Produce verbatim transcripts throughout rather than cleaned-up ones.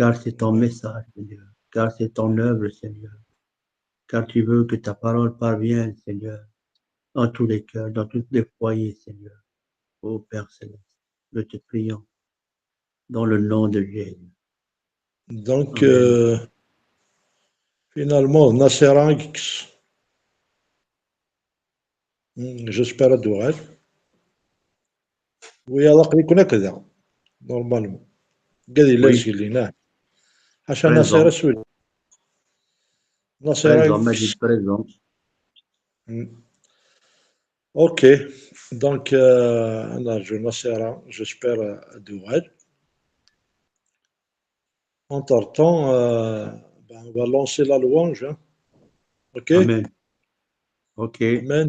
car c'est ton message, Seigneur, car c'est ton œuvre, Seigneur, car tu veux que ta parole parvienne, Seigneur, dans tous les cœurs, dans tous les foyers, Seigneur. Ô Père céleste, nous te prions dans le nom de Jésus. Donc, euh, finalement, Nasera X. Hmm, j'espère ad d-tuɣal. Oui, aql-iken akk da, normalement. Qad yella zgelli, ah. Ḥaca Nasera sud. Nasera X. Hmm. Ok, donc euh, ad nerǧu Nasera, j'espère, euh, ad d-tuɣal. Entre-temps, euh, ben, on va lancer la louange, hein. Ok. Amen. Ok. Amen.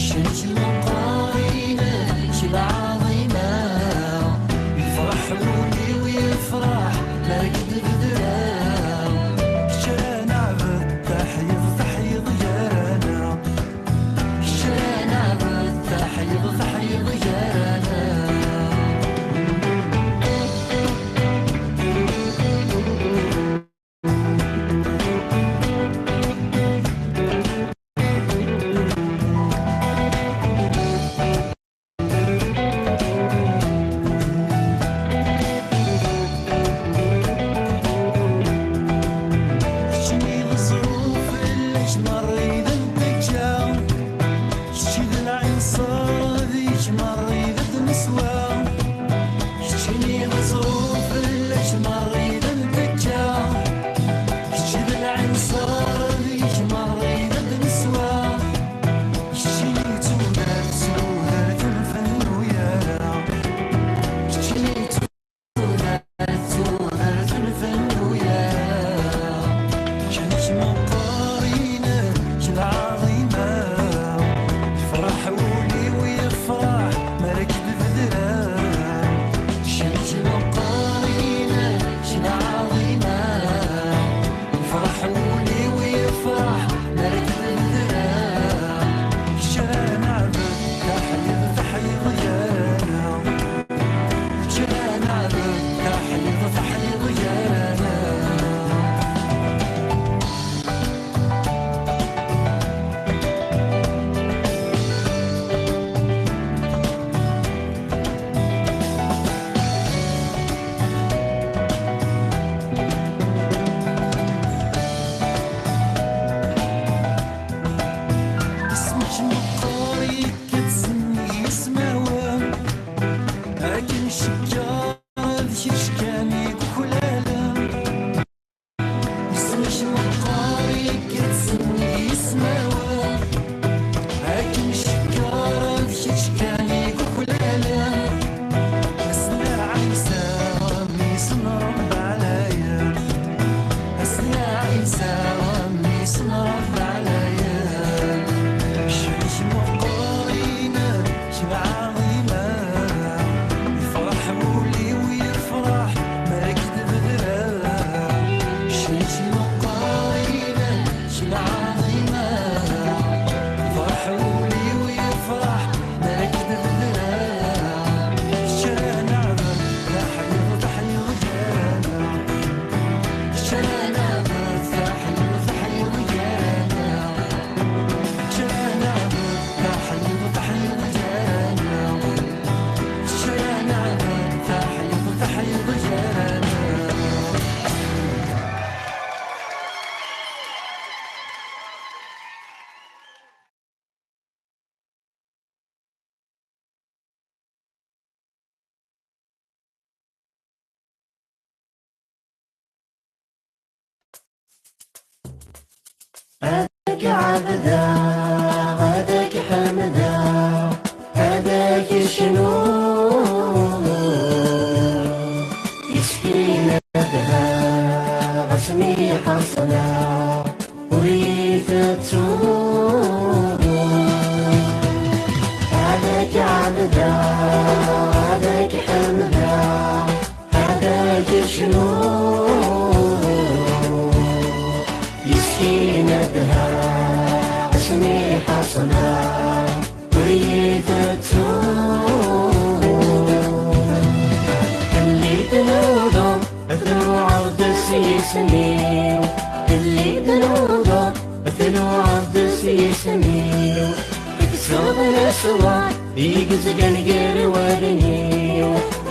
Ccac meqqar-inek, lɛaḍima, yefreḥ wul-iw, yefreḥ ma k-d-bedreɣ. Kečč ara neɛbed, taḥyuḍ, taḥyuḍ gar-aneɣ. Kečč ara neɛbed, taḥyuḍ, taḥyuḍ gar-aneɣ. Keččini d ẓẓruf, fell-ak merra i d nteǧǧa. Kečč d lɛinṣer, deg-k merra i d neswa. Keččini d ẓẓruf, fell-ak merra i d nteǧǧa. Kečč d lɛinṣer, deg-k merra i d neswa. Keččini d tudert, tudert ur nfennu ara. Keččini d tudert, tudert ur nfennu ara. Kečč meqqar-inek, lɛaḍima. Yefreḥ wul-iw, yefreḥ mi ara k-d-bedreɣ. Kečč meqqar-inek, lɛaḍima. Yefreḥ wul-iw, yefreḥ mi ara k-d-bedreɣ. Kečč ara neɛbed, taḥyuḍ, taḥyuḍ gar-aneɣ. Kečč ara neɛbed, taḥyuḍ, taḥyuḍ gar-aneɣ. Isem-ik meqqar, yekka-d s nnig yismawen. Akken cekker d kečč kan i yuklalen. Isem-ik meqqar, yekka-d s nnig yismawen. Akken cekker d kečč kan i yuklalen. Asla Ɛisa, mmi-s n Ṛebbi ɛlayen. Asla Ɛisa, mmi-s n Ṛebbi ɛlayen. Kečč meqqar-inek, lɛaḍima. Yefreḥ wul-iw, yefreḥ mi ara k-d-bedreɣ. Kečč meqqar-inek, lɛaḍima. Yefreḥ wul-iw, yefreḥ mi ara k-d-bedreɣ. Kečč ara neɛbed, taḥyuḍ, taḥyuḍ gar-aneɣ. Kečč ara neɛbed, taḥyuḍ, taḥyuḍ gar-aneɣ. Kečč ara neɛbed, taḥyuḍ, taḥyuḍ gar-aneɣ. Kečč ara neɛbed, taḥyuḍ, taḥyuḍ gar-aneɣ. Ad k-ɛebdeɣ, ad k-ḥemdeɣ, ad k-cnuɣ. Yeskin ad dheɣ asmi ḥeṣleɣ, ur yi-tettuɣ. Ad k-ɛebdeɣ, ad k-ḥemdeɣ, ad k-cnuɣ. Yeskin ad dheɣ asmi ḥeṣleɣ, ur yi-tettuɣ. Fell-i tnudaḍ, tnuɛeḍ-d s yisem-iw. Fell-i tnudaḍ, tnuɛeḍ-d s yisem-iw. Tekkseḍ leswar i yezgan gar wallen-iw.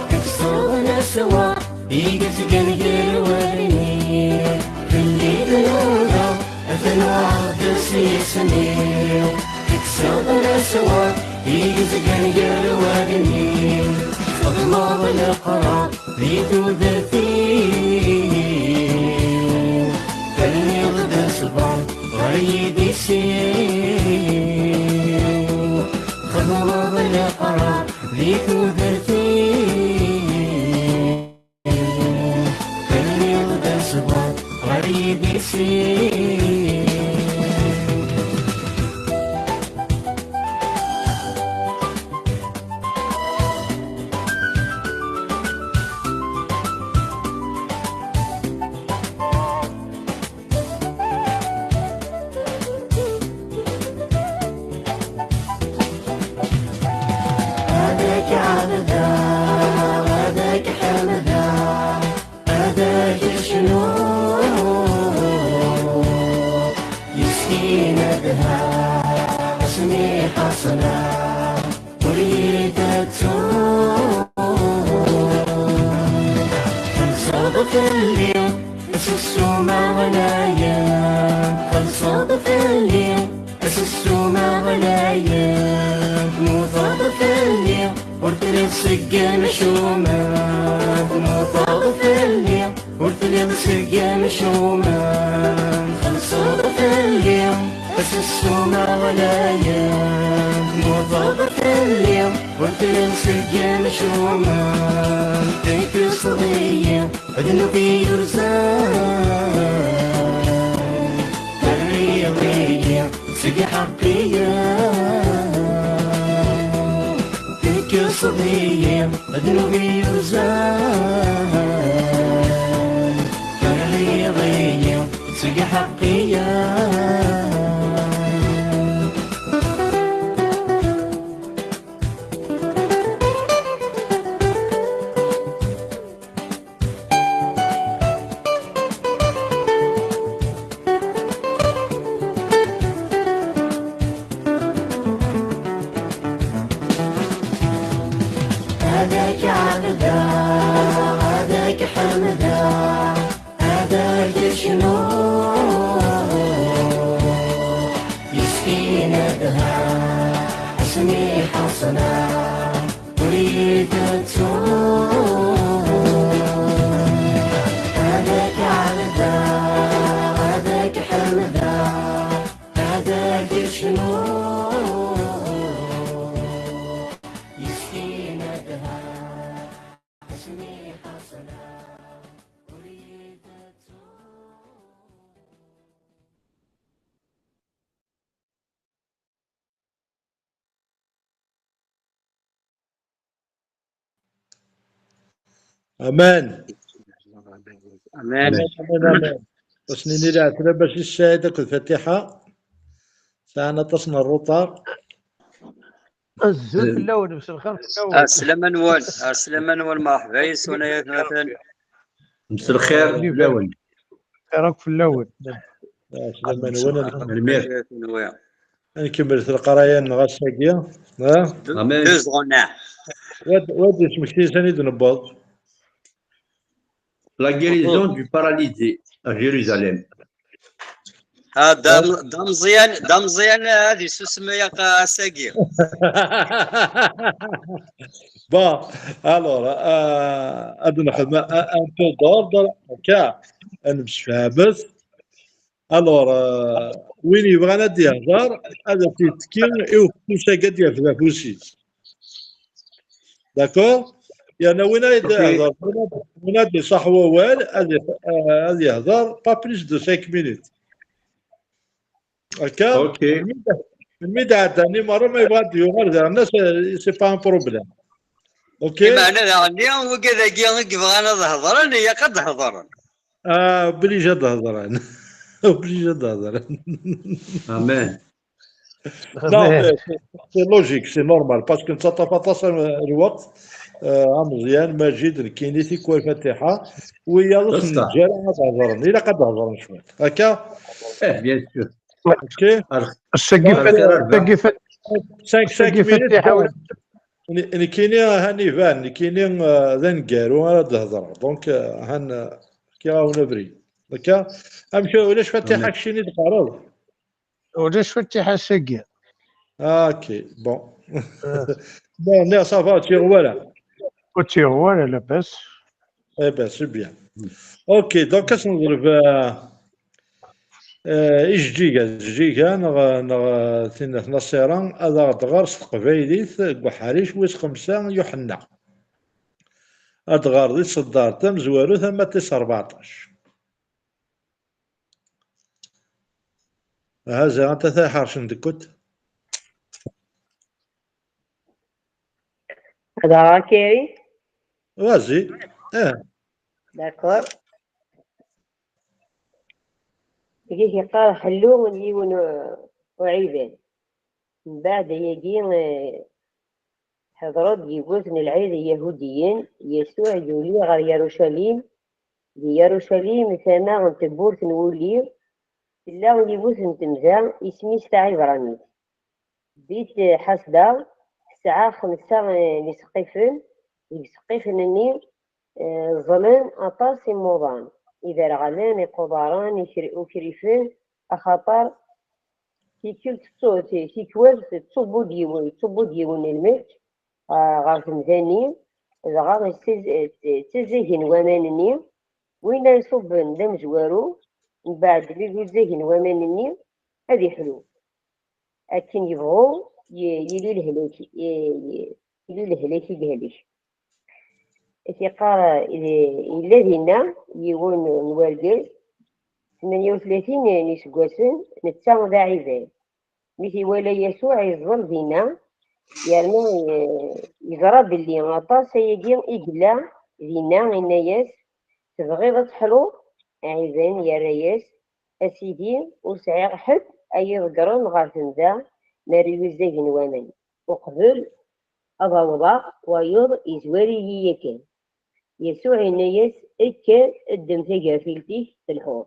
Tekkseḍ leswar i yezgan gar wallen-iw. Fell-i tnudaḍ, tnuɛeḍ-d s yisem-iw. Tekkseḍ leswar i yezgan gar wallen-iw. Txedmeḍ leqrar di tudert-iw. Terniḍ-d ṣṣber ɣer yidis-iw. Txedmeḍ leqrar di tudert-iw. Terniḍ-d ṣṣber ɣer yidis-iw. Ḥaṣleɣ ur yi-d-tettuḍ. Xelṣeḍ fell-i, asussumeɣ ɣlayen. Xelṣeḍ fell-i, asussumeɣ ɣlayen. Tmuteḍ fell-i, ur telliḍ seg imcumen. Tmuteḍ fell-i, ur telliḍ seg imcumen. Xelṣeḍ fell-i, asussumeɣ ɣlayen. Tmuteḍ fell-i, ur telliḍ seg imcumen. Tekkseḍ-iyi ddnub i yurzan. Terriḍ-iyi seg iḥeqqiyen. Tekkseḍ-iyi ddnub i yurzan. Terriḍ-iyi seg iḥeqqiyen. Ad k-ɛebdeɣ, ad k-ḥemdeɣ, ad k-cnuɣ. Yeskin ad ha asmi ḥaṣleɣ. Ur yi-tettuḍ. Ad k-ɛebdeɣ, ad k-ḥemdeɣ, ad k-cnuɣ. Yeskin ad ha asmi ḥaṣleɣ. Ur yi-tettuḍ. Aman. Aman. Aman, aman, aman. Ad sen-nini leɛtlaba i Ssaɛid akked Fatiḥa. Sɛan aṭas n rruṭar. Azul fell-awen, mselxir fell-awen. Ɛeslama-nwen, ɛeslama-nwen, merḥba yes-wen ay atmaten. Mselxir fell-awen. Xir akk fell-awen. Ɛeslama-nwen, ad nkemmel leqraya-nneɣ ass-agi. Ha? Amen. Deux en un. Wa d, wa d ismekti s anida newweḍ. La guérison du paralysé à Jérusalem. Ah, d am-, d ameẓyan, d ameẓyan ad isusem ass-agi. Bon, alors, euh, ad nexdem un, un peu d'ordre, akka, ad nemsefhamet. Alors, euh, win yebɣan ad d-yehder, ad as-yettekki i ufus-agi ad d-yerfed afus-is. D'accord? Yerna win ay d-, ok, yehder, win ad, win ad iṣaḥ wawal, ad ih-, euh, ad yehder pas plus de cinq minutes. Akka? Ok. Melmi d-, melmi d-ɛeddan i merra, ma yebɣa ad d-yuɣal daɣen, c'est, c'est pas un problème. Ok? Imeɛna daɣen, wigad-agi i yebɣan ad hedren, ilaq ad hedren. Ah, obligé ad hedren. Obligé ad hedren. Amen. Non, mais c'est, c'est logique, c'est normal, parce que nettaṭṭaf aṭas n lweqt, euh, ameẓyan, Majid, nekkini, tikwal Fatiḥa, wiyaḍ ur sen-neǧǧa ara ad hedren, ilaq ad hedren cwiṭ. Akka? Eh, bien sûr. Ok? Ass-agi Ar-, Fatiḥa, ar-, ass-agi Fat-, cinq, ass-agi cinq minutes, Fatiḥa, bon. Ne-, nekkini, han iban, nekkini, euh, d aneggaru ara d-hedreɣ. Donc, euh, han, euh, fkiɣ-awen abrid. Akka? Amek, ulac Fatiḥa, amen, keččini d-teqqareḍ? Ulac Fatiḥa ass-agi. Ah, ok, bon. Ah. Bon, nniɣ ça va, ur tt-yuɣ wara. Ur tt-yuɣ wara, labas. Eh ben, c'est bien. Ok, donc, ad s-neḍleb, euh, euh, ijeǧǧiga, ijeǧǧiga, neɣ, neɣ, euh, tinat Nasira, ad aɣ-d-ɣer s teqbaylit, deg uḥric wis xemsa Yuḥenna. Ad d-ɣer di tseddart tamezwarut, ama tis rbeɛṭac. Aha, ziɣ anta taḥercen deg-kent. Ad aɣeɣ Keri? Vas-y. Eh. D'accord. Deg-k yeqqar ḥellu n yiwen u-, uɛiban. Mbeɛd ayagi, eh, ḥeḍren-d yiwet n lɛid n Yahudiyen, Yasuɛ yuli ɣer Yarucalim. Di Yarucalim, tama n tewwurt n wulli, tella yiwet n temda, isem-is Taɛibranit. Bit Ḥasda tesɛa xemsa n iseqqifen, deg iseqqifen-nni, eh, ẓẓlen aṭas imuḍan, iderɣalen, iqudaren, ikri-, ukrifen, axaṭer tikkelt tettu-, ti-, tikwal tettubbu-d yiwen, yettubbu-d yiwen n lmec, ah, ɣer temda-nni, dɣa yessaz-, ttazagen waman-nni, winna iṣubben d amezwaru, mbeɛd mi zzagen waman-nni, ad iḥlu. Akken yebɣu y-, yili lehlak, y-, y-, yili lehlak i yehlek. I t-iqqar, eh, yella dinna yiwen n wergaz, tmanya u tlatin n yiseggasen, netta d aɛiban. Mi t-iwala Yasuɛ yeẓẓel dinna, yerna, eh, yeẓra belli aṭas ayagi i yella dinna, inna-yas: "Tebɣiḍ ad teḥluḍ?" Aɛiban yerra-yas: "A Sidi, ur sɛiɣ ḥedd ay iḍeggren ɣer temda mi ara yuzzagen waman. Uqbel ad awḍeɣ, wayeḍ yezwar-iyi yakan." Yasuɛ yenna-yas: "Kker, ddem tagertilt-ik, telḥuḍ."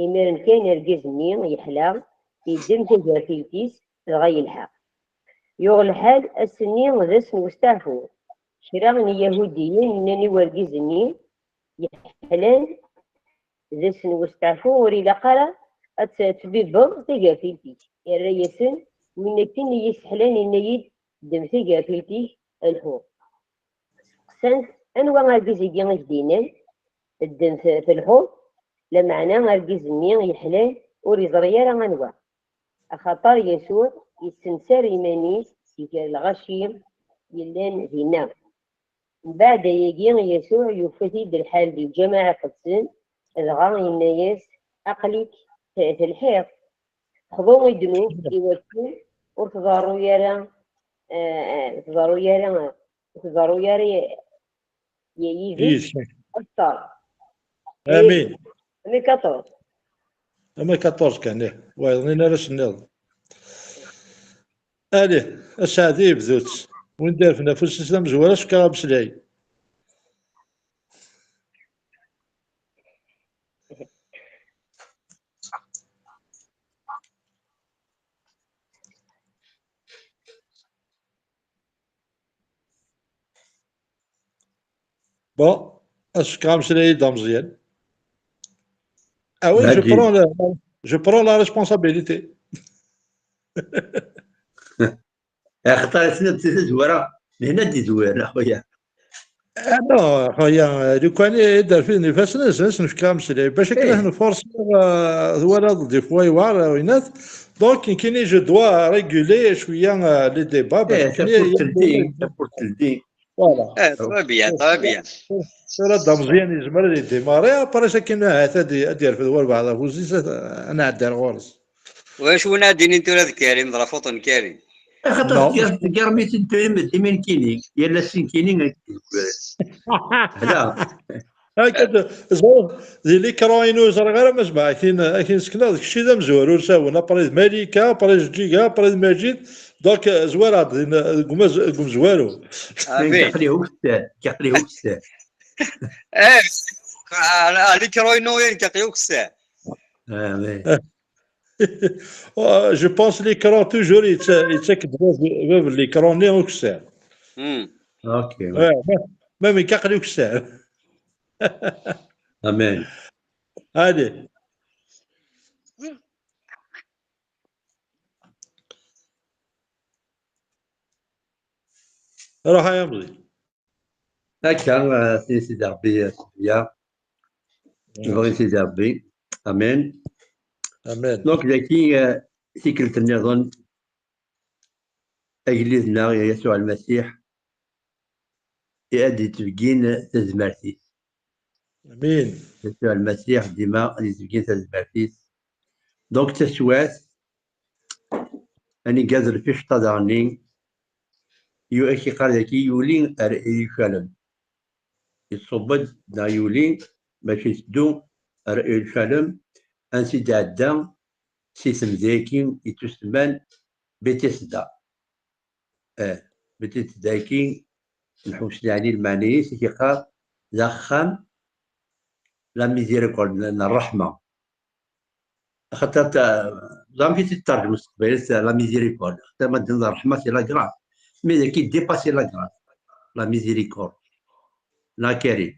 Imiren kan argaz-nni yeḥla, yeddem tagertilt-is, dɣa yelḥa. Yuɣ lḥal, ass-nni d ass n westeɛfu. Kra n Iyahudiyen nnan i wergaz-nni yeḥlan: "D ass n westeɛfu, ur ilaq ara ad t-, tbibbeḍ tagertilt-ik." Irra-yasen: "Win akken i yi-sseḥlan, yenna-yi-d: 'Ddem tagertilt-ik, lḥu.'" Sqsan-t: "Anwa argaz-agi i k-d-yennan ddem t-, telḥuḍ?" Lameɛna argaz-nni yeḥlan ur yeẓri ara anwa, axaṭer Yasuɛ yessensar iman-is gar lɣaci yellan dinna. Mbeɛd ayagi, Yasuɛ yufa-t-id lḥal di lǧameɛ iqedsen, dɣa yenna-yas: "Aql-ik t-, telḥiḍ. Xḍu i ddnub iwakken ur tḍerru ara, eh, eh, tḍerru ara, ur tḍerru ara y-, y-, yid-k." Yis. Akter. Amin. Amin quatorze. Ama quatorze kan, ih. Wayeḍ-nni ara s-nniḍen. Allez, aseɛdi yebdu-tt. Win d-irfen afus-is d amezwar, ad s-fkeɣ ameslay. Bon, ad s-fkeɣ ameslay-agi d ameẓyan. Ah oui, je prends la, je prends la responsabilité. Axaṭer i tenniḍ d tazwara, d hna d-izwar, a xuya. Ah non, a xuya, lukan i d-rfiden ifassen-nsen, ad sen-fkeɣ ameslay. Bac akken ad nfurṣer, euh, twalaḍ, des fois yewɛer, euh, winat. Donc, nekkini, je dois réguler cwiya, euh, les débats, bac akken tafurt teldi, tafurt teldi. Voilà. Eh, très bien, très bien. Tura d ameẓyan yezmer ad idémarrer, après akken ahat ad d-, ad d-yerfed walbeɛḍ afus-is, ad, ad nɛeddi ar ɣur-s. Wacu win ad d-inin tura d Karim, d Rafuṭ n Karim? Axaṭer tger-, tgerrem-iten tura medden nekkini, yal ass nekkini. Hla. Akka d-, ẓriɣ, di l'écran-inu ẓriɣ ara ma zemreɣ akin, akin sekneɣ, d kečč i d amezwaru n usawen, après d Malika, après d Ǧiga, après d Maǧid, donc, eh, zwareɣ-d din, eh, deg umez-, deg umezwaru. Amin. Aql-i ukessar, aql-i ukessar. Eh, ah, ah, l'écran-inu, aql-i ukessar. Amin. Oh, je pense l'écran toujours, yetta-, yettak-d bab, bab l'écran-nni ukessar. Hmm. Ok, ouais. Ouais, même, même nekk aql-i ukessar. Amin. Allez. Ruḥ ay amḍi. Akka, eh, Sidi Ṛebbi, eh, Sofia. Merci. Nebɣi Sidi Ṛebbi. Amin. Amin. Donc, daki, eh, tikkelt nniḍen, agellid-nneɣ Yasuɛ Lmasiḥ i ad d-ittbeggin tazmert-is. Amin. Yasuɛ Lmasiḥ dima ad d-ittbeggin tazmert-is. Donc, taswiɛt, aniga d lficṭa daɣen-nni, yu-, ak-iqqar daki yuli ar Irucalim. Iṣubb-d neɣ yuli, mačči iteddu ar Irucalim, ansi d-iɛedda si temda-agi yettusemman Betesda. Eh, Betesda-agi, nḥewsen yeɛni lmeɛna-is, i k-iqqar d axxam, la miséricorde, n, n ṛṛeḥma. Axaṭer ta-, Ẓer amek i tt-terǧem s teqbaylit, la miséricorde. Tama d ṛṛeḥma, c'est la grâce. Mais dagi dépassé la grâce. La miséricorde. La Karim.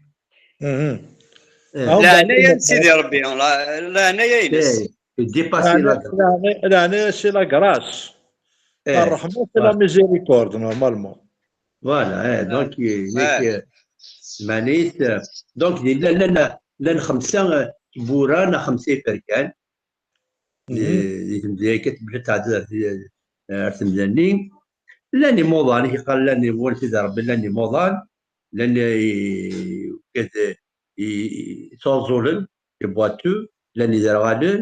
Leɛnaya n Sidi Ṛebbi, leɛnaya-ines. Dépassé la grâce. Leɛnaya, c'est la grâce. Ṛṛeḥma, c'est la miséricorde, normalement. Voilà, donc, donc, donc, llan, llan, llan xemsa tewwura neɣ xemsa iferkan. Di temdina akka tebda tɛedda ar temda-nni. Llan imuḍan, i k-yeqqar llan iwwan Sidi Ṛebbi, llan imuḍan, llan isuẓulen, les boiteux, llan iderɣalen,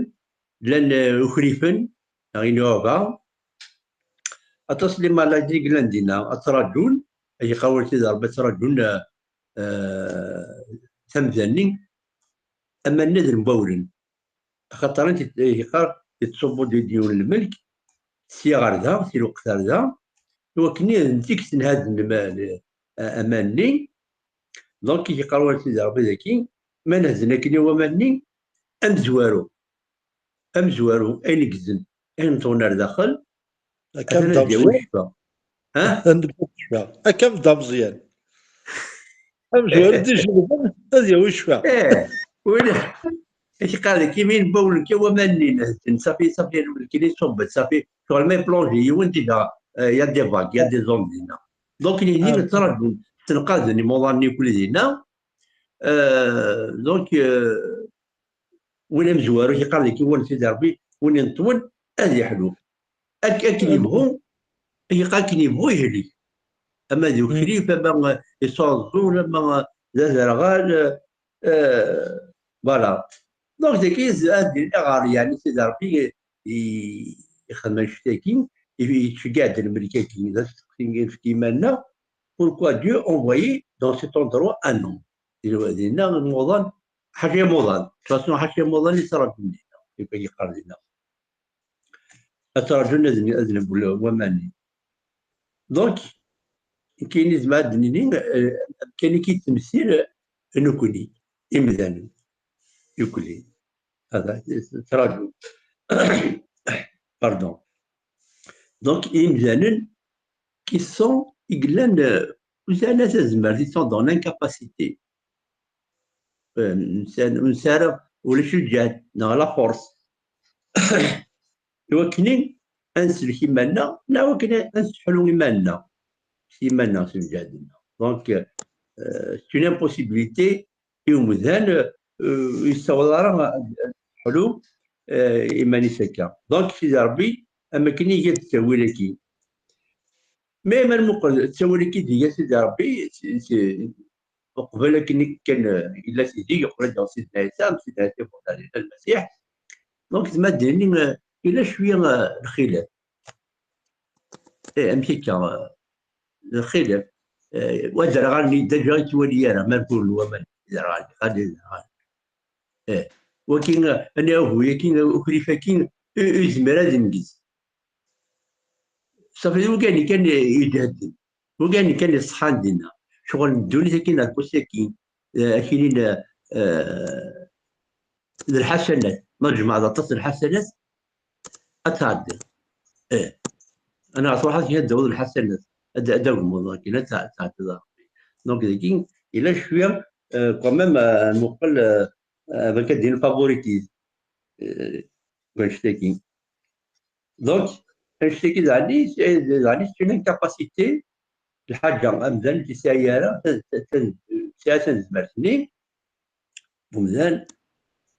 llan ukrifen, neɣ inuɣa. Aṭas n les maladies i yellan dinna, ad ttṛaǧun, i k-yeqqar Sidi Ṛebbi, ad ttṛaǧun tamda-nni, aman-nni ad mbawlen. Axaṭer yeqqar yettṣubbu-d yiwen lmelk, sya ɣer da, si lweqt ar da, i wakken ad ntik tenhad aman-nni. Donc, i k-yeqqar Sidi Ṛebbi dagi, ma nehden akken i waman-nni, amezwaru, amezwaru, ayen iggzen, ayen ṭṭwen ar daxel, atan ad yawi ccfa. Akka d ameẓyan. Amezwaru d ijelben ad yawi ccfa. Win i k-yeqqar deg imi n wawlen kan waman-nni, nehden, safi, safi, lmelk-nni iṣubb-d, safi, ccɣel ma iplonji yiwen, déjà, il y a des vagues, il y a des ondes dinna. Donc, nitni ttṛaǧun, ttenqaden imuḍan-nni akk dinna. Donc, win amezwaru, yeqqar deg yiwen Sidi Ṛebbi, win ineṭwen ad yeḥlu. Akken yebɣu, yeqqar akken yebɣu yehlek. Ama d ukrif, ama d isuẓul, ama d aderɣal. Voilà. Donc, dagi ad d-iniɣ ɣer, yeɛni, Sidi Ṛebbi ixdem annect-agi, yettceggiɛ-d lmelk-agi. D asteqsi i nefk i yiman-nneɣ, pourquoi Dieu envoyait dans cet endroit un homme? Dinna imuḍan, ḥaca imuḍan. De toute façon, ḥaca imuḍan i ttṛaǧun dinna, i yeqqar dinna. Ad ttṛaǧun ad newwel waman-nni. Donc, nekkini nezmer ad d-nini, kan i k-id-temsil, nekkni, imdanen, nekkni. Ttṛaǧun. Pardon. Donc, imdanen qui sont, i yellan, ur sɛin ara tazmert, ils sont dans l'incapacité. Ur nesɛi ara, ulac lǧehd neɣ la force. I wakken ad nsellek iman-nneɣ, neɣ wakken ad nesseḥlu iman-nneɣ. S iman-nneɣ, s lǧehd-nneɣ. Donc, c'est une impossibilité i umdan, ur yessawaḍ ara ad yeḥlu iman-is akka. Donc, Sidi Ṛebbi, am akken iga-d ttawil-agi. Mais ma nmuqel ttawil-agi d-iga Sidi Ṛebbi, uqbel akken kan yella Sidi, yeqqel-d ɣer Sidna Ɛisa, am Sidna Ɛisa yeqqel-d Lmasiḥ. Donc, tma d-nini, yella cwiya lxilaf. Amek akka? Lxilaf. Wa d aderɣal-nni, déjà yettwali ara, ma nkurlen waman, d aderɣal, xali d aderɣal. Waki, anaɛuhu-yaki, ukrif-aki, ur yezmir ad ineggez. Safi d wigani kan iǧehden, wigani kan iṣeḥḥan dinna. Ccɣel n ddunit-agi neɣ n wass-agi, akinin d lḥasanat. Ma tjemɛeḍ aṭas n lḥasanat, ad tɛeddiḍ. Ih. Anaɣ truḥ ad d-tawiḍ lḥasanat, ad d-tagmeḍ akken ad tɛeddiḍ a Ṛebbi. Donc, dagi, yella cwiya, quand même, nmuqel, avec ad d-yini favoritisme. Annect-agi. Donc, annect-agi, daɣen, c'est une incapacité, lḥaǧa, amdan ur tesɛi ara, tesɛa tanezmert-nni, umdan,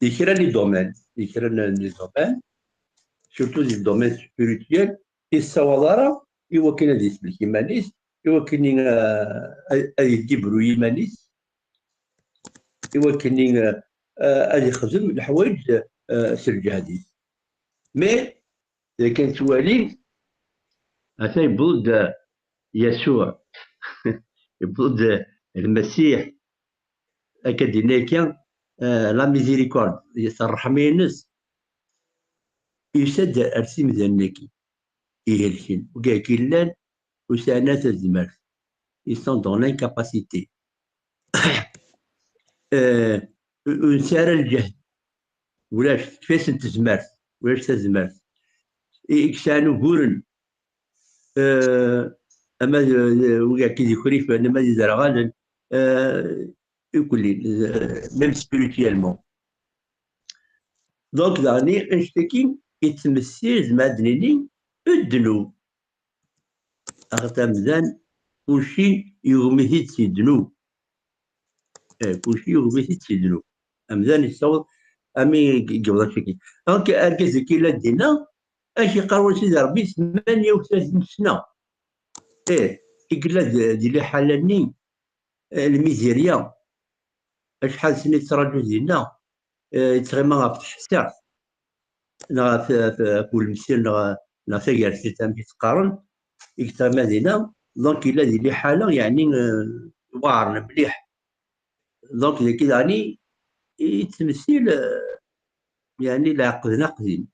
di kra n les domaines, di kra n les domaines, surtout di domaine spirituel, ur yessawaḍ ara i wakken ad isellek iman-is, i wakken ad yedibru iman-is, i wakken ad yexdem leḥwayeǧ s lǧehd-is. Mais d akken nettwali, ata yewweḍ-d Yasuɛ, yewweḍ-d Lmasiḥ, akka d-yenna akka, la miséricorde, s ṛṛeḥma-ines, yusa-d ar timdanin-agi ihelken, wigi yellan ur sɛin ara tazmert, ils sont dans l'incapacité. Ur nesɛi ara lǧehd, ulac, tekfa-yasen tezmert, ulac tazmert. i yesɛan uguren, euh, ama d, d, wigi akka d ikrifen, ama d iderɣalen, euh, ikulli, euh, même spirituellement. Donc, daɣen, annect-agi yettmessil, ma ad d-nini, ddnub. Axaṭer amdan, kulci yugem-it-id si ddnub. Eh, kulci yugem-it-id si ddnub. Amdan yessaweḍ ami yewweḍ akka. Donc, argaz-agi yella dinna, amek yeqqar Sidi Ṛebbi, tmanya u tlatin sna. Eh, i yella d, di liḥala-nni, eh, lmizirya. Acḥal snin yettṛaǧu dinna, eh, yettɣima ɣef teḥsirt, neɣ ɣef, ɣef, ɣef ulemsir, neɣ, neɣ tagertilt, amek i tt-qqaren, i yettɣima dinna. Donc, yella di liḥala, yeɛni, eh, weɛren mliḥ. Donc, dagi daɣen i, i yettmessil, eh, yeɛni, leɛqed aqdim.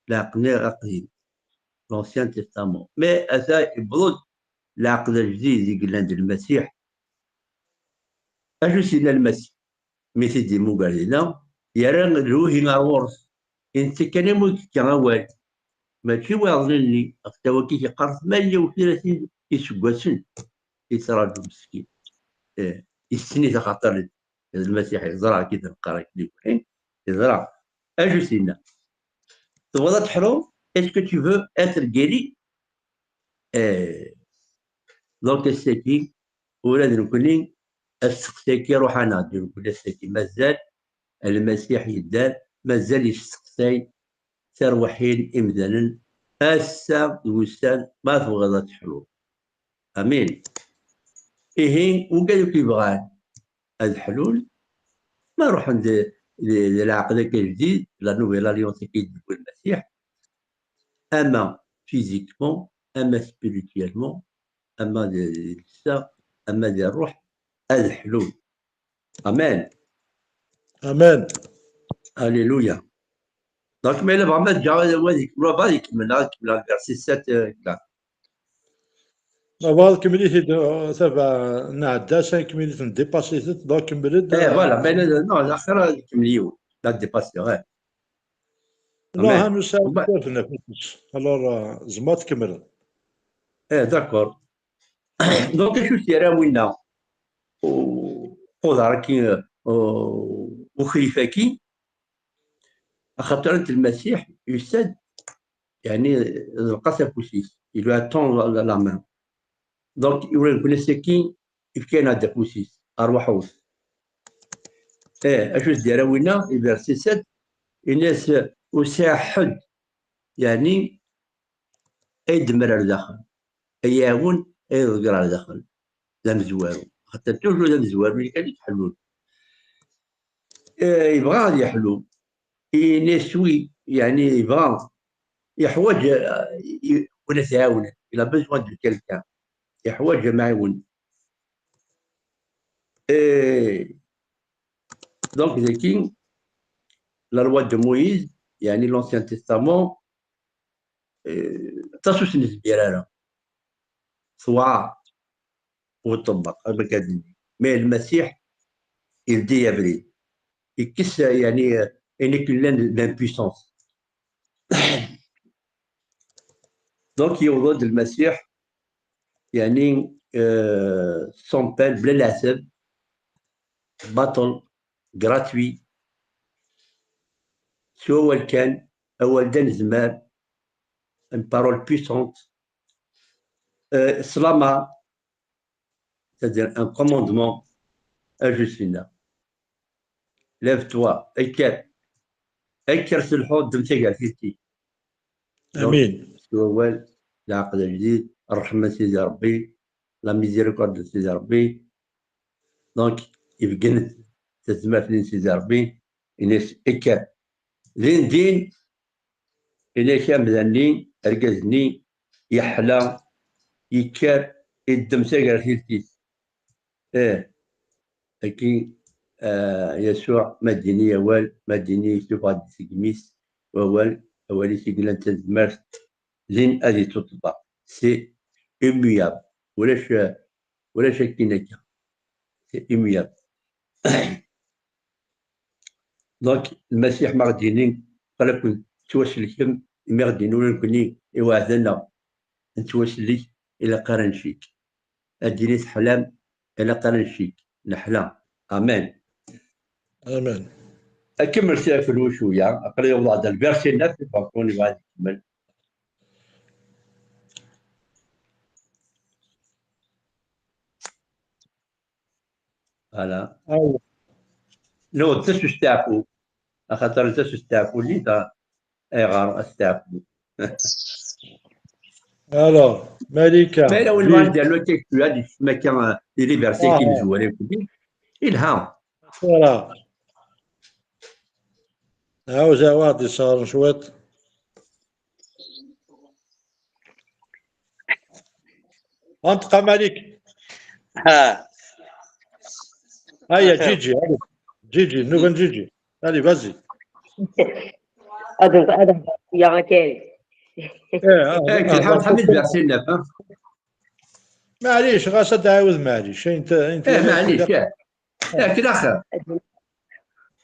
Leɛqed aqdim. L'Ancien Testament. Mais ata yewweḍ-d leɛqed ajdid i yellan d Lmasiḥ. Acu s-yenna Lmasiḥ? Mi t-id-imugar dinna, yerra lewhi ar ɣur-s. I netta kan i mu yefka awal. Mačči wayeḍ-nni, ɣef tawakit yeqqar tmanya u tlatin iseggasen i yettṛaǧu meskin. Eh, yessen-it axaṭer d Lmasiḥ, yeẓra akken i d-neqqar akken i win, yeẓra. Acu s-yenna? Tebɣiḍ ad teḥluḍ? Est-ce que tu veux être guéri? Eh. Donc, ass-agi, ula d nekkni, asteqsi-agi iruḥ-aneɣ-d nekkni ass-agi. Mazal Lmasiḥ yedder, mazal yesteqsay tarwiḥin imdanen, ass-a d wussan, ma tebɣiḍ ad teḥluḍ. Amin. Ihi, wigad akk yebɣan ad ḥlun, ma ruḥen d, d, d leɛqed-agi ajdid, la nouvelle alliance-agi i d-yewwi Lmasiḥ, ama physiquement, ama spirituellement, ama d, d llebsa, ama di ṛṛuḥ, ad ḥlun. Amen. Amen. Alléluia. Donc, mais là, vraiment, déjà, ouais, ouais, là, va, il me l'a, il me l'a versé sept, euh, là. D'abord, comme il dit, euh, ça va, on a déjà cinq minutes, on dépasse les sept, donc, comme il dit, Eh, voilà, mais là, non, la fin, il me l'a, là, dépassé, ouais. Non, Mais- hein, nous sommes Bah- tout à fait neuf minutes. Alors, euh, Zmat Kemel. Eh, d'accord. Donc, acu s-yerra winna? U-, uḍar-agi, euh, u-, ukrif-agi, axaṭer anta Lmasiḥ yusa-d, yeɛni, ḍelq-as afus-is, il lui a tendu la, la, la main. Donc, ula d nekkni ass-agi, yefka-aneɣ-d afus-is, arwaḥut. Eh, acu s-d-yerra winna, i verset sept, yenna-as, ur sɛiɣ ḥedd, yeɛni, ay d-mer ar daxel, ay iɛawen, ay iḍegger ar daxel. D amezwaru. Xaṭer toujours d amezwaru, i kan i iḥellun. Eh, yebɣa ad yeḥlu. Yenna-as wi, yeɛni yebɣa, yeḥwaǧ, eh, i-, win ad t-iɛawnen. Il a besoin de quelqu'un. Yeḥwaǧ amɛiwen. Eh, donc, dagi, la loi de Moïse, yeɛni l'Ancien Testament, eh, aṭas ur s-nezmir ara. Tewɛer. Ur ṭebbeq, am akka d-nni. Mais Lmasiḥ, il dit abrid. Yekkes, yeɛni, ayen akken llan l'impuissance. Donc, yewweḍ-d Lmasiḥ, yeɛni, euh, sans peine, bla leɛtab, baṭel, gratuit, s wawal kan, awal d anezmar, une parole puissante, euh, sslam, c'est-à-dire un commandement à Justina. Lève-toi, kker, kker s lḥudd, ddem tagertilt-ik. Amin. S wawal, leɛqed ajdid, ṛṛeḥma n Sidi Ṛebbi, la miséricorde de Sidi Ṛebbi. Donc, ibeggen-d tazmert-nni n Sidi Ṛebbi, yenna-as, kker. Din din, yenna-ak amdan-nni, argaz-nni, yeḥla, yekker, iddem tagertilt-is. Eh, akken, eh, Yasuɛ, ma d-ini awal, ma d-ini yessufeɣ-d seg imi-s wawal, awal-is i yellan d tazmert, din ad ittuṭebbeq. C'est immuable. Ulac, eh, ulac akken akka. C'est immuable. Donc, Lmasiḥ ma ɣ-d-yini, qal akk tettwaselkem, imi ɣ-d-yenna ula nekkni iweɛden-aɣ nettwasellek, ilaq ara ncik. Ad d-yili teḥlam, ilaq ara ncik. Neḥla. Amen. Amen. Akemmel si aklu cwiya, aql-i wḍeɣ-d lversi nef, berkun ibɣa ad ikemmel. Voilà. Aw. Nuɣ-d tasusteɛfu, axaṭer tasusteɛfu lli da, ayɣer asteɛfu? Alors, Malika. Ma yella win bɣan d-yernu akka ktu ad yekcem akka, eh, di liberté Ah. Akken zwarin fell-i. Ilha. Voilà. Ɛawez awaɣ-d isɣaren cwiṭ. انطق مالك. ها. هيا جيجي، هيا. جيجي، نوبة جيجي. Allez, vas-y. هذا هذا يا كريم. إيه، آه، Eh, آه، Lḥamed Ḥamid versi nef, ha? معليش، غاس تعاود، معليش. انت انت Eh, معليش, eh. Eh, كده خير.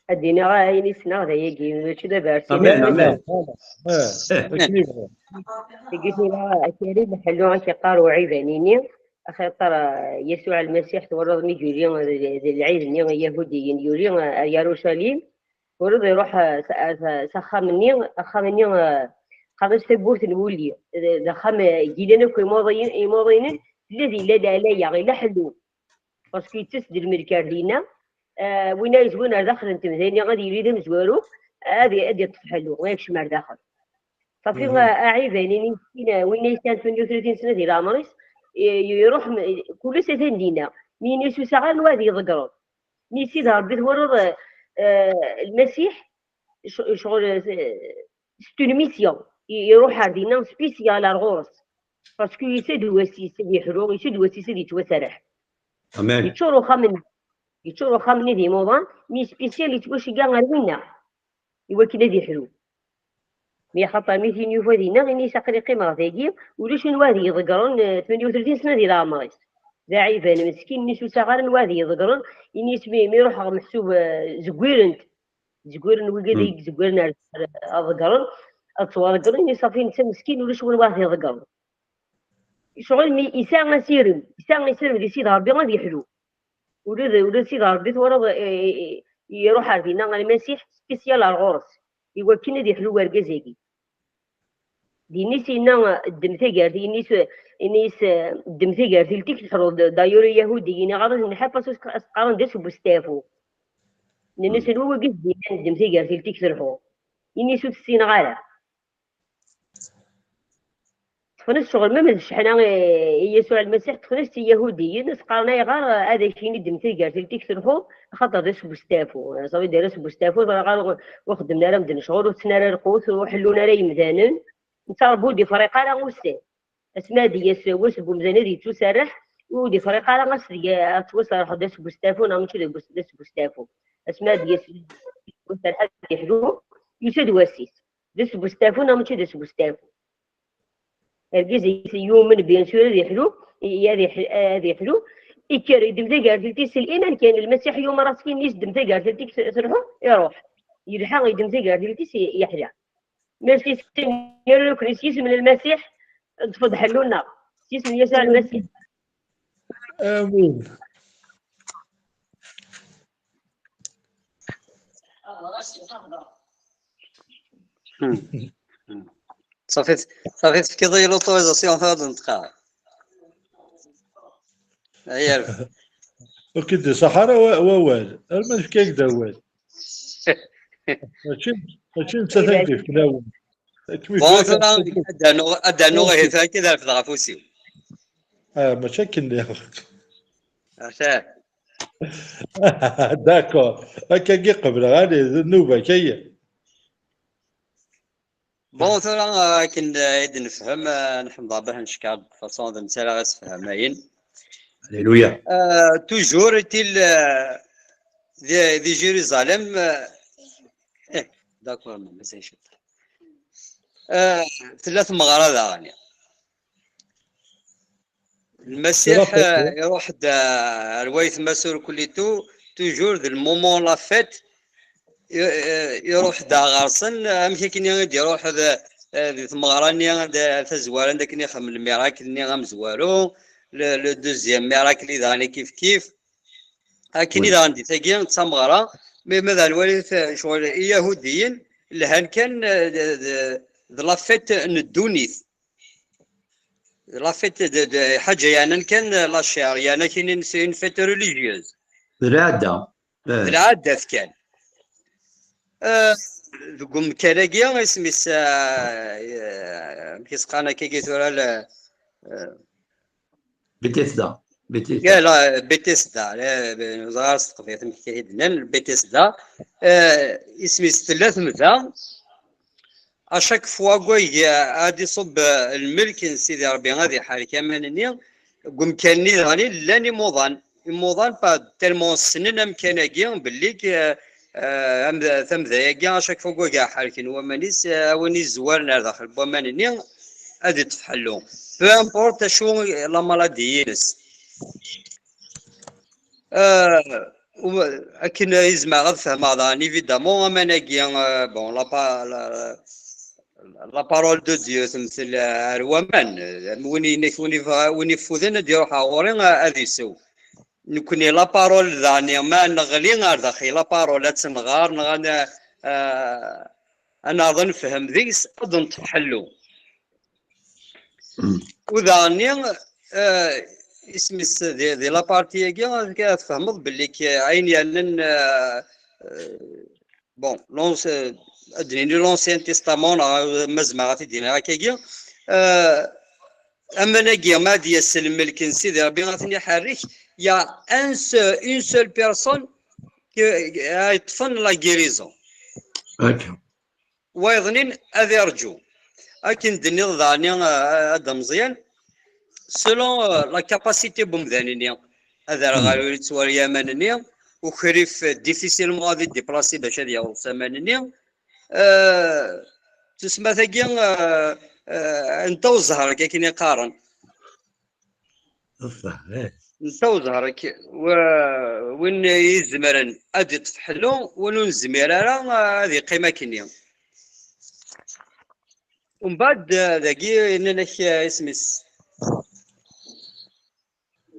الدين راه عيني سنا هذا يجي ماشي دابا عرفتي. Amen, amen. اه، اه. Eh, اكيد. قلت لها كريم حلو غير كيقارو عيبانيني. خاطر يسوع المسيح تورضني يولي العيد اليهوديين يولي يروشليم. ورد يروح سخامني، خامني خامس تبورت نولي. دخام جيلنا كي موضين يموضين الذي لا لا لا يا غير لا حلو. باسكو يتسد الملك دينا. آه، وين يزوين على داخل انت مزيني غادي يريد مزوارو. هذه هذه تفحلو ويكشم على داخل. صافي. اعيباني مسكين وين يسال ثمانية وثلاثين سنه ديال عمريس. يروح كل سنه دينا مين يسوس غير نوادي يضقرو. مي سيدي ربي تورض. آه، المسيح شغل ستون ميسيون يروح عندنا سبيسيال على الغورس. باسكو يسد واسيس يحلو يسد واسيس اللي يتوسرح. Amen. يتشور وخا من يتشور وخا من يدي موضان. مي سبيسيال يتوشي كاع غير منا. ايوا كي نادي حلو. مي خاطر ميتين يوفا دينا غير يسقري قيمة غادي. ولاش نوادي يضقرون ثمانية وثلاثين سنة ديال عمريس. ذا عيبان مسكين نيسو ساغر نوادي يضقرون. إني اسمي مي روح محسوب. زكويرنت زكويرن ويقدي زكويرن. أضقرن أتوارقرن إني صافي نتا مسكين ولاش وين واه يضقرن. شغل مي إسا أسيرم إسا أسيرم دي سيد ربي غادي يحلو. ولد ولد سيد ربي تورا. يروح عندنا المسيح سبيسيال على الغرس. إيوا كنا دي حلو ورقة زيكي. دينيس إنا الدم تاقارت إنيس إنيس الدم تاقارت التيك تحرض دايور اليهوديين غادي نحب أسوس أسقارن داس بوستافو. ننس الوو قد دينا الدم تاقارت التيك تلحو. إنيس تسين غالا. تفنس شغل ما من شحنا يسوع المسيح تفنس اليهوديين أسقارنا يغار هذا شيني الدم تاقارت التيك تلحو. خاطر داس بوستافو صافي داس بوستافو غار. وخدمنا راه مدن شغل وتسنا راه القوت وحلونا راه يمدانن. نتا ربو دي فريق راه وسان. اسماء دياس واس بومزان هذه تسرح. ودي فريق راه غاس دي توسرح داس بوستافو نا ماشي داس بوستافو. اسماء دياس وسرح يحلو. يسد واسيس داس بوستافو نا ماشي داس بوستافو. الجزء يومن بيان سور هذه حلو. هذه حلو. يكر يدم ذي قال تلتي سي الايمان كان المسيح يوم راسك يميس دم ذي قال تلتي سرحو. يروح يلحق يدم ذي قال تلتي سي يحيى. ماشي سينيور لوكريس يسم المسيح. تفضح لنا يسم يسوع المسيح. امين. صافي صافي تفكيض هي لوتوريزاسيون هذا نتقاع. هي وكي دي صحراء ووال ارمى نفكيك دوال. ماشي ماشي انت تنكي في كلاوي. بون ثورا ادانو ادانو غير هكا دار في الغفوسي. اه ماشي كني. عرفتها. داكور هكا كي قبل غادي النوبه كي. بون ثورا كن عيد نفهم نحمد ربي نشكر فاصون ذا نسال غير سفهم ماين. Alléluia. Toujours est-il دي جيروزاليم. ايه داكور ما مازال شي. ثلاث مغارات اغاني. المسيح يروح دا رواية مسور كليتو. توجور ذا المومون لا فيت يروح دا غارسن امشي كني يروح ذا Eh, di tmeɣra-nni, anda tazwara, anda akken ixdem lmirakl-nni amezwaru, le, le deuxième miracle i daɣen kif kif. Akken i daɣen di tagi d tameɣra, mi, ma daɣen nwali t-, ccɣel Iyahudiyen, lhan kan, eh, d, d, d la fête n ddunit. D la fête de, de, ḥaǧa yeɛnan kan la chair, yeɛna kinin c'est une fête religieuse. D lɛada. Eh. D lɛadat kan. Eh, deg umkan-agi, isem-is, eh, eh, amek i s-qqaren akkagi tura, le, eh, Bethesda. Bethesda. Ya, la, Bethesda, la, ẓer s teqbaylit amek i d-nnan, Bethesda. Eh, isem-is tella temda, à chaque fois, gwag, eh, ad iṣubb, eh, lmelk n Sidi Ṛebbi, ad iḥerrek aman-nni, deg umkan-nni daɣen llan imuḍan. Imuḍan, pas tellement ssnen amkan-agi, belli k-, eh, eh, am-, tamda-agi, à chaque fois, gwag ḥerrken waman-is, eh, a win izwaren ar daxel n waman-nni, ad iṭṭef ḥellu. Peu importe acu la maladie-ines. Eh, u-, akken i zemreɣ ad fehmeɣ daɣen, évidemment, aman-agi, eh, bon, la pa-, la, la parole de Dieu temtel ar waman. Eh, win inek, win ifa-, win ifuden ad iruḥ ɣur-i, eh, ad isew. Nekni la parole daɣen, ma neɣli ar daxel la parole ad tt-nɣer, neɣ ad, eh, ad neɛreḍ ad nefhem deg-s, ad neṭṭef ḥellu. U daɣen-nni, eh, isem-is di, di la partie-agi, ad, ad tfehmeḍ belli k-, ayen yernan, eh, eh, bon, l'Anci-, ad d-nini l'Ancien Testament, neɣ ma zemreɣ ad t-id-iniɣ akkagi, eh, aman-agi, ma ad d-yas lmelk n Sidi Ṛebbi, ad ten-iḥerrek, il y a un seul, une seule personne qui, ay yeṭṭfen la guérison. Wayeḍnin ad irǧu. Akken d-tenniḍ daɣen, eh, a Dda Meẓyan, selon, eh, la capacité n wemdan-nni, ad ara ɣer ur yettwali aman-nni, ukrif, eh, difficilement ad idéplacé bac ad yaweḍ s aman-nni. Eh, tusma tagi, eh, eh, netta u zzher, akka akken i qqaren. Netta u zzher, win izemren ad iṭṭef ḥellu, win ur nezmir ara ad iqqim akkenni. Umbeɛd, eh, dagi, nnan-ak, eh, isem-is.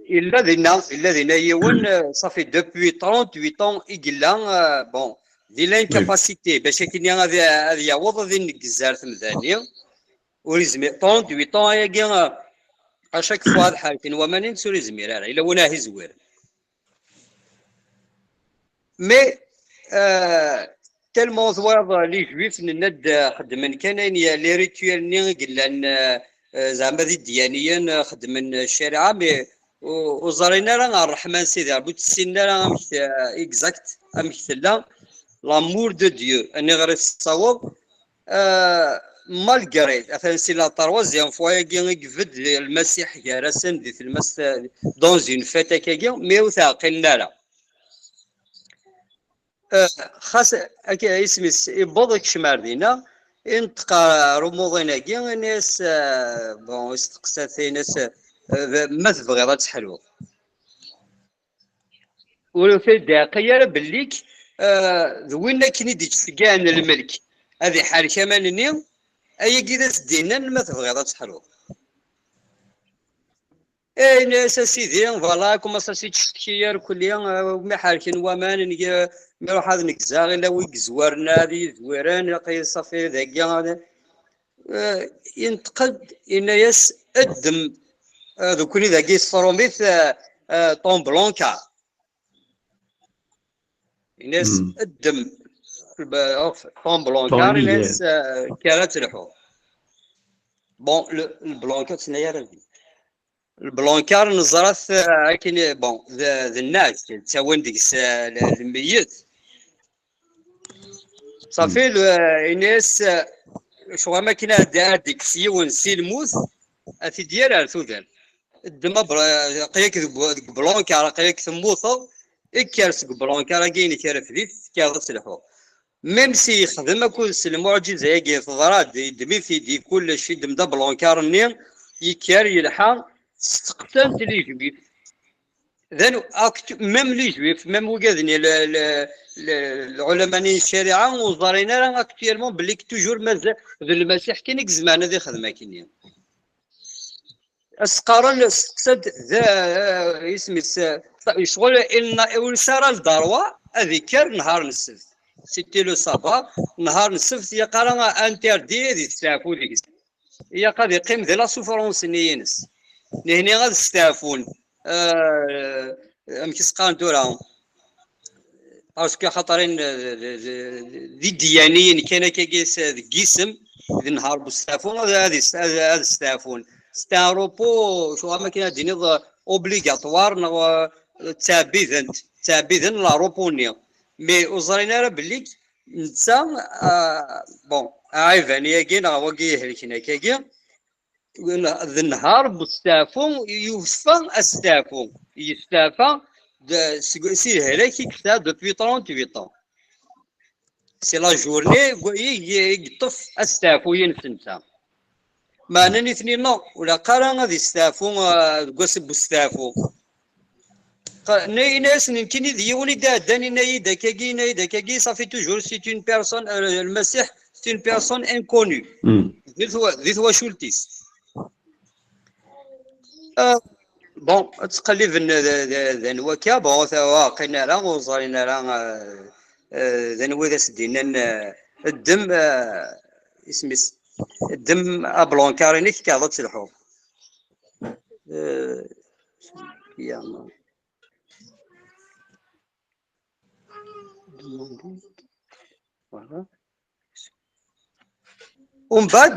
Illa dinna, illa dinna yiwen, eh, ça fait depuis trente-huit ans i yella, eh, bon, di l'incapacité, bac akkenni ad, ad yaweḍ ad ineggez ar temda-nni. Ur izmir, trente-huit ans ayagi, eh, à chaque fois ad ḥerken waman-ines ur izmir ara, illa win ah izwir. Mais, euh, tellement twalaḍ les juifs, nenna-d, euh, xeddmen kan ayen ya-, les rituels-nni i yellan, euh, euh, zeɛma d idyaniyen, euh, xeddmen ccariɛa, mais u-, ur ẓrin ara ṛṛeḥma n Sidi Ṛebbi, ur tt-ssinen ara amek, euh, exact, amek tella. L'amour de Dieu, aniɣer i tessaweḍ, euh, malgré, atan c'est la troisième fois-agi i ibedd Lmasiḥ gar-asen di tlemmast, euh, dans une fête akkagi, mais ur t-ɛqilen ara. Eh, xas akka isem-is iwweḍ, ikcem ar dinna, inṭeq ɣer umuḍin-agi, ini-as, eh, bon, isteqsa-t, ini-as, eh, ma tebɣiḍ ad teḥluḍ. Ur t-id-iɛqil ara bellik, eh, d win akken i d-ittceggɛen lmelk ad iḥerrek aman-nni, ayagi i d as-d-innan ma tebɣiḍ ad teḥluḍ. Eh, ini-as, a Sidi, voilà, commence à s-ittcetki irkelli, eh, mi ḥerken waman, ngi-, mi ruḥ ad negzeɣ, illa wi yezwaren ad iyi-zwiren, ilaq-iyi ṣafi dagi, ad, eh, inṭeq-d, ini-as, ddem, eh, d ukni dagi s tṛumit, eh, eh, ton blanca. Ini-as, ddem, ton blanca, ini-as, eh, kker ad telḥuḍ. Bon, le, le blanca, ttnayar. Lblancar neẓra-t, eh, akken, bon, d, d nnac, ttawin deg-s, eh, l-, lmeyyet. Ṣafi, l-, eh, ini-as, eh, ccɣel am akken ad, ad d-ikkes yiwen si lmut, ad t-id-yerr ar tudert. Ddem abra-, aql-ak deg, deg blancar, aql-ak temmuteḍ, kker seg blancar-agi-inek rfed-it, tekkiḍ ad telḥuḍ. Même si yexdem akked s lmuɛǧiza-agi, teḍra-d, yeddem-it-id i kullec, yeddem-d ablancar-nni, yekker, yelḥa, steqsan-t les juifs. Même les juifs, même wigad-nni, lɛulama-nni n ccariɛa, ur ẓrin ara actuellement belli toujours mazal d Lmasiḥ kan i izemren ad ixdem akkenni. As-qqaren, steqsa-d d isem-is, ccɣel ur yesɛi ara lderwa ad ikker nhar n ssebt. C'était le sabbat, nhar n ssebt, yeqqar interdit ad yesteɛfu deg-s. Ilaq ad iqqim di la souffrance-nni-ines. Nehni ad steɛfun. Amek i s-qqaren tura? Parce que xaṭer d idyaniyen kan akkagi deg yisem, d nhar n usteɛfu ad, ad steɛfun. C'est un repos, cɣel am akken ad d-tiniḍ, obligatoire, neɣ ttɛebbiden, ttɛebbiden le repos-nni. Mais ur ẓrin ara belli netta, bon, aɛiban-agi neɣ wagi ihelken akkagi, d nnhar n usteɛfu, yufa asteɛfu, yesteɛfa si lehlak i yesɛa depuis trente-huit ans. C'est la journée i yeṭṭef asteɛfu-ines netta. Meɛna nitni non, ur ilaq ara ad yesteɛfu deg wass n usteɛfu. Yenna-yas nekkini d yiwen i d-iɛeddan, yenna-yi-d akkagi, yenna-yi-d akkagi, ça fait toujours c'est une personne, Lmasiḥ, c'est une personne inconnue di twacult-is. Bon, ad ttqelliben d anwa akka, bon, ur qqin ara, ur ẓrin ara d anwa i d as-d-innan ddem, isem-is, ddem ablankar-inek, kɛed ad telḥuḍ. Umbeɛd,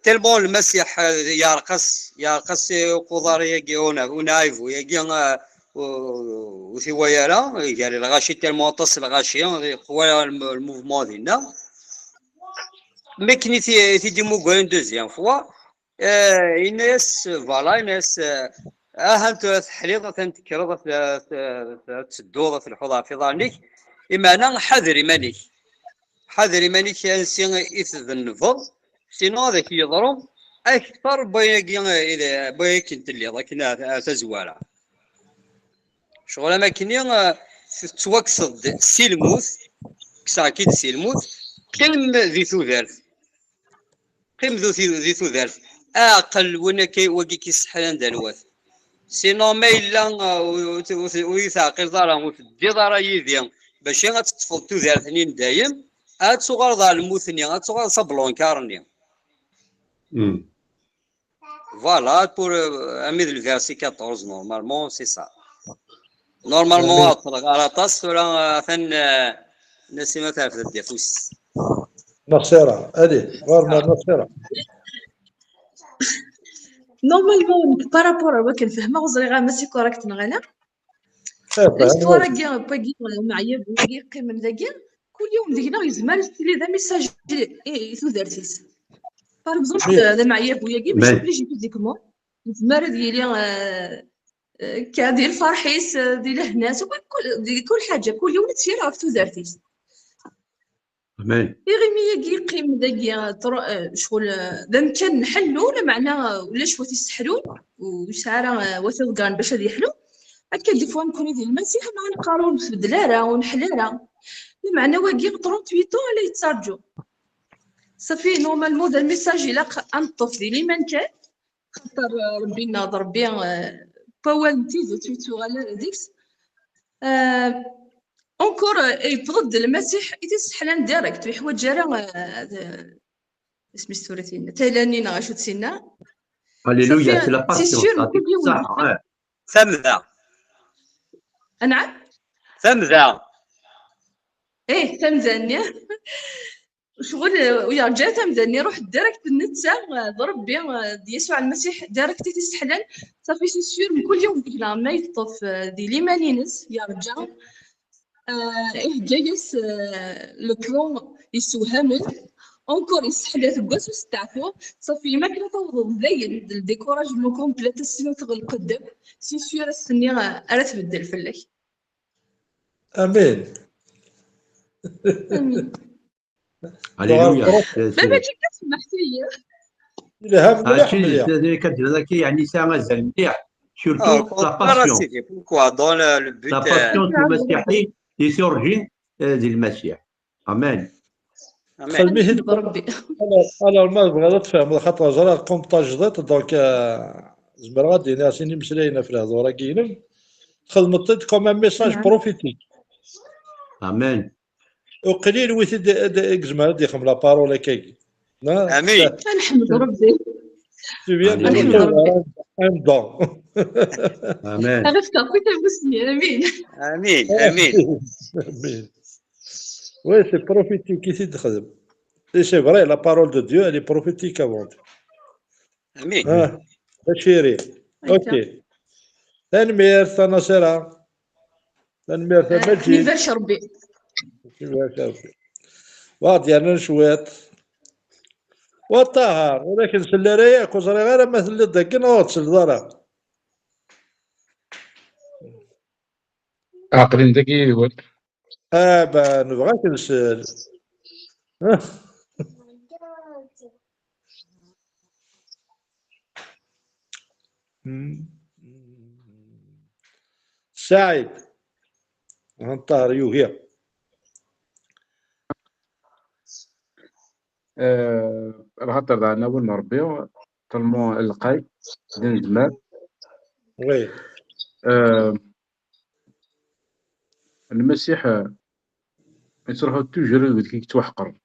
tellement Lmasiḥ yeɛreq-as, yeɛreq-as uquḍar-agi, unaɛibu-agi, ur t-iwala ara, gar lɣaci, tellement aṭas lɣaci, yeqwa lmouvement dinna. Mi akken i t-id-imugar une deuxième fois, yenna-yas, voilà, yenna-yas, aha tura teḥliḍ, atan tekkreḍ, ad tedduḍ, ad telḥuḍ ɣef iḍarren-ik, imeɛna ḥader iman-ik. Ḥader iman-ik ansi i tdennbeḍ, sinon ad ak-yeḍru akter n wayagi, n wayagi akken telliḍ akken ar tazwara. Ccɣel am akkenni tettwakseḍ-d si lmut, kkseɣ-k-id si lmut, qqim di tudert. Qqim di tudert, aɛqel win akka, wagi k-isseḥlan d anwa-t. Sinon ma yella ur yi-teɛqileḍ ara, ur teddiḍ ara yid-i bac ad teṭṭfeḍ tudert-nni n dayem, ad tuɣaleḍ ɣer lmut-nni, ad tuɣaleḍ s ablankar-nni. Voilà, pour ami d le verset quatorze, normalement c'est ça. Normalement ɛeṭṭleɣ ar aṭas, tura atan Nasima terfed-d afus. Nasira, allez, ɣer Nasira. Normalement, par rapport à wakken fehmeɣ, ur ẓriɣ ara ma c'est correct neɣ ala. L'histoire-agi n wagi, Meɛyab, wagi yeqqimen dagi, kul yiwen deg-neɣ yezmer ad tili d amessager i tudert-is. Par exemple, d Meɛyab wagi, mačči obligé physiquement. Yezmer ad yili kan di lferḥ-is, di lehna-s, di kul ḥaǧa, kul yiwen ad t-yerr ɣef tudert-is. Iɣimi-agi yeqqim dagi, ccɣel d amkan n ḥellu, lameɛna ulac wat isseḥlun, ur yesɛi ara wat iḍeggren bac ad yeḥlu. Akka des fois nekkni di Lmasiḥ neɣ neqqar ur nbeddel ara, ur neḥla ara. Lameɛna wagi trente-huit ans a la yettarǧu. Safi, normalement d lmessage ilaq ad neṭṭef di liman kan. Xaṭer Rebbi-nneɣ d Rebbi n wawal n tidet, ur yettuɣal ara deg-s. Encore, yewweḍ-d Lmasiḥ i t-isseḥlan direct, ur yeḥwaǧ ara ad, isem-is tura tinna, tayla-nni neɣ acu d tinna. Alléluia, c'est la passion. Tamda. Anɛam? Tamda. Ih, tamda-nni. Ccɣel ur yerǧa tamda-nni, iruḥ direct d netta, d Rebbi, d Yasuɛ Lmasiḥ direct i t-isseḥlan. Safi, c'est sûr, mkul yiwen deg-neɣ ma yeṭṭef di liman-ines, yerǧa, ihegga-yas le plan yessewhamen, encore yesseḥla deg wass usteɛfu. Safi, ma akken ad tawḍeḍ dayen d le découragement complet, ass-nni tɣelqeḍ akk, c'est sûr ass-nni ara tbeddel fell-ak. Amin. Amin. Alléluia. Baba, ǧiɣ-k semmeḥt-iyi. Yelha mliḥ mliḥ. Akka d-nniḍ akka, yeɛni yesɛa azal mliḥ. Surtout la passion. Pourquoi dans le, le but, la passion du Masiḥi, les origines, euh, du Masiḥ. Amen. Amen. Xdem-it-id. Alors, alors, ma tebɣiḍ ad tfehmeḍ, xaṭer ẓriɣ comme tajdiṭ, donc, euh, zemreɣ ad d-iniɣ sin imeslayen ɣef lehdur-agi-inem. Txedmeḍ-t-id comme un message prophétique. Amen. Uqlil wi t-id, id, i yezmer ad yexdem la parole akkagi. Amin. Ad nḥemd Rebbi. Tu viens de recevoir un, un don. Amen. Ad afkeɣ akk i tamusni. Amin. Amin, amin. Amin. Oui, c'est prophétique i t-id-texdem. Et c'est vrai, la parole de Dieu, elle est prophétique avant tout. Amin. Ah, d aciri. Ok. Tanemmirt a Nasira. Tanemmirt a Maǧid. Ad ibarek Rebbi. Ad ibarek Rebbi. Waɣ-d yernan cwiṭ. Wa Ṭaher, ur ak-nsell ara yakk, ur ẓriɣ ara ma telliḍ dagi neɣ ur ɣ-tselleḍ ara. Aql-in dagi yiwen. Ah, ben, nebɣa ad k-nsel. Saɛid. Ṭaher yugi. Euh, lxaṭer d aɛnawen n Rebbi, tellement lqay, d anezmar. Oui. Euh, Lmasiḥ, euh, yettruḥu toujours i wid i yettwaḥeqren.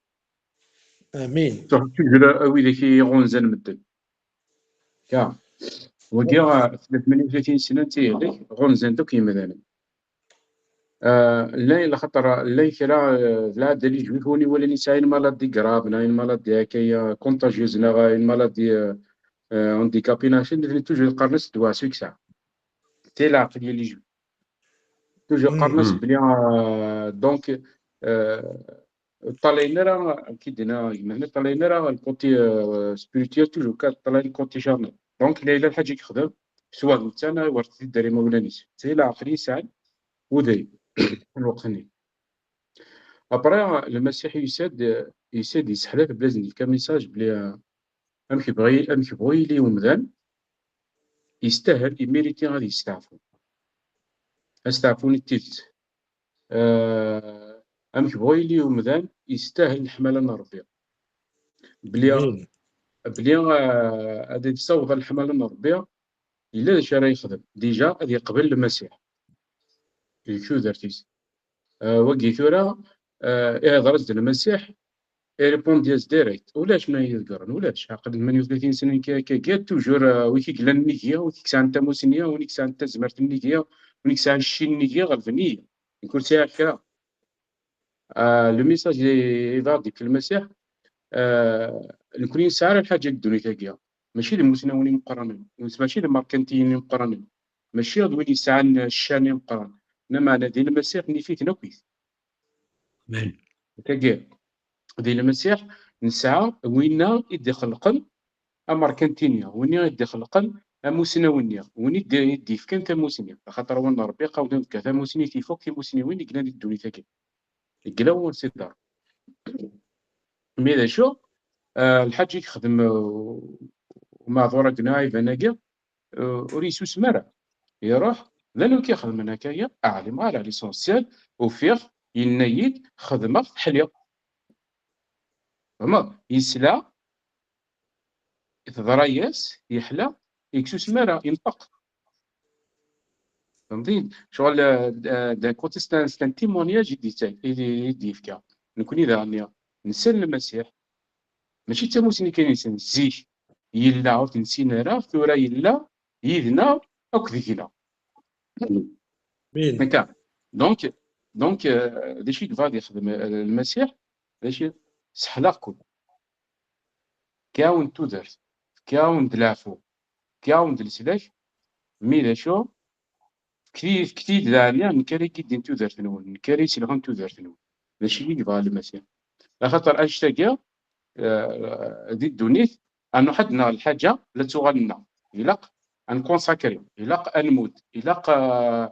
Amin. Yettruḥu toujours a wid i iɣunzan medden. Ka. Wagi, euh, tella tmanya u tlatin sna d tiyaḍ, ɣunzan-t akk yimdanen. Euh, llan lxaṭer, llan kra, euh, d lɛadda les juifs, win iwalan yesɛa une maladie grave, neɣ une maladie akka, euh, contagieuse, neɣ, euh, une maladie, euh, euh, handicapée, neɣ acu, nitni toujours qqaren-as ddwa su yesɛa. Tella lɛeqliya les juifs. Toujours qqaren-as belli, euh, donc, euh, ur ṭṭalayen ara, amek i d-yenna gma-tneɣ, ur ṭṭalayen ara le côté, euh, spirituel, toujours kan ṭṭalayen le côté charnel. Donc, la yella lḥaǧa i yexdem, swa d netta neɣ iwerret-it-id ar imawlan-is. C'est lɛeqliya i sɛan, uday, lweqt-nni. Après, Lmasiḥ yusa-d, yusa-d yesseḥla-t, bla ad nefk message belli, euh, amek bɣi, amek bɣu yili umdan, yestahel, imérité ad yesteɛfu. Asteɛfu n tidet. Euh, amek bɣu yili umdan, yestahel leḥmala n Rebbi. Belli, belli, euh, ad yessaweḍ leḥmala n Rebbi, yella d acu ara yexdem. Déjà, ad yeqbel Lmasiḥ. Di tudert-is. Euh, wagi tura, euh, ihḍer-as-d Lmasiḥ, irépond-as direct. Ulac ma yi-ḍeggren, ulac. Aql-i tmanya u tlatin sna akka, akka, akka, toujours, euh, wi k-yellan nnig-i, wi k-yesɛan tamusni, wi k-yesɛan tazmert nnig-i, wi k-yesɛan cci nnig-i, ɣelben-iyi. Nekk ur sɛiɣ kra. Euh, le message i, i d-, d-yefka Lmasiḥ, euh, nekni ur nesɛi ara lḥaǧa deg ddunit-agi. Mačči d imusnawen imeqqranen, mačči d imerkantiyen imeqqranen, mačči d win yesɛan ccan imeqqran. Lameɛna di Lmasiḥ nif-iten akkit. Amen. Tagi, di Lmasiḥ nesɛa winna i d-ixelqen amerkanti-nni, winna i d-ixelqen amusnaw-nni, win i d-, i d-yefkan tamusni. Axaṭer awal n Rebbi iqawden deg tamusni tif akk timusniwin i yellan di ddunit-agi. Yegla wul si dar. Mi d acu, ah, lḥaǧa i yexdem, uh, umeɛḍur-agi, iban-agi, uh, ur yessusem ara. Iruḥ, d anwa i k-ixedmen akka-ya? Ah, ɛlimeɣ ara, l'essentiel, ufiɣ, yenna-yi-d, xedmeɣ, ḥliɣ. Fehmeḍ? Yesla, teḍra-yas, yeḥla, yeksusem ara, yenṭeq. Fehmeḍ-iyi? Ccɣel, euh, d, d'un côté, c'est un, c'est un témoignage i d-, i d-, i d-yefka. Nekni daɣen nsell Lmasiḥ. Mačči d tamusni kan i nessen, zik yella, ur t-nessin ara, tura yella yid-neɣ akk deg-neɣ. Amin. Akka. Donc, donc, euh, d acu i yebɣa ad yexdem, euh, Lmasiḥ? D acu? Seḥleɣ-ken. Fkiɣ-awen-d tudert, fkiɣ-awen-d leɛfu, fkiɣ-awen-d leslak, mi d acu? Fket-iyi, fket-iyi-d daɛni, nekk ara igiddin tudert-nwen, nekk ara iselɣen tudert-nwen. D acu i yebɣa Lmasiḥ? Axaṭer annect-agi, eh, di ddunit, ad nruḥ ad d-naɣ lḥaǧa, la tuɣal-nneɣ. Ilaq ad nconsacrer, ilaq ad nmut, ilaq, eh,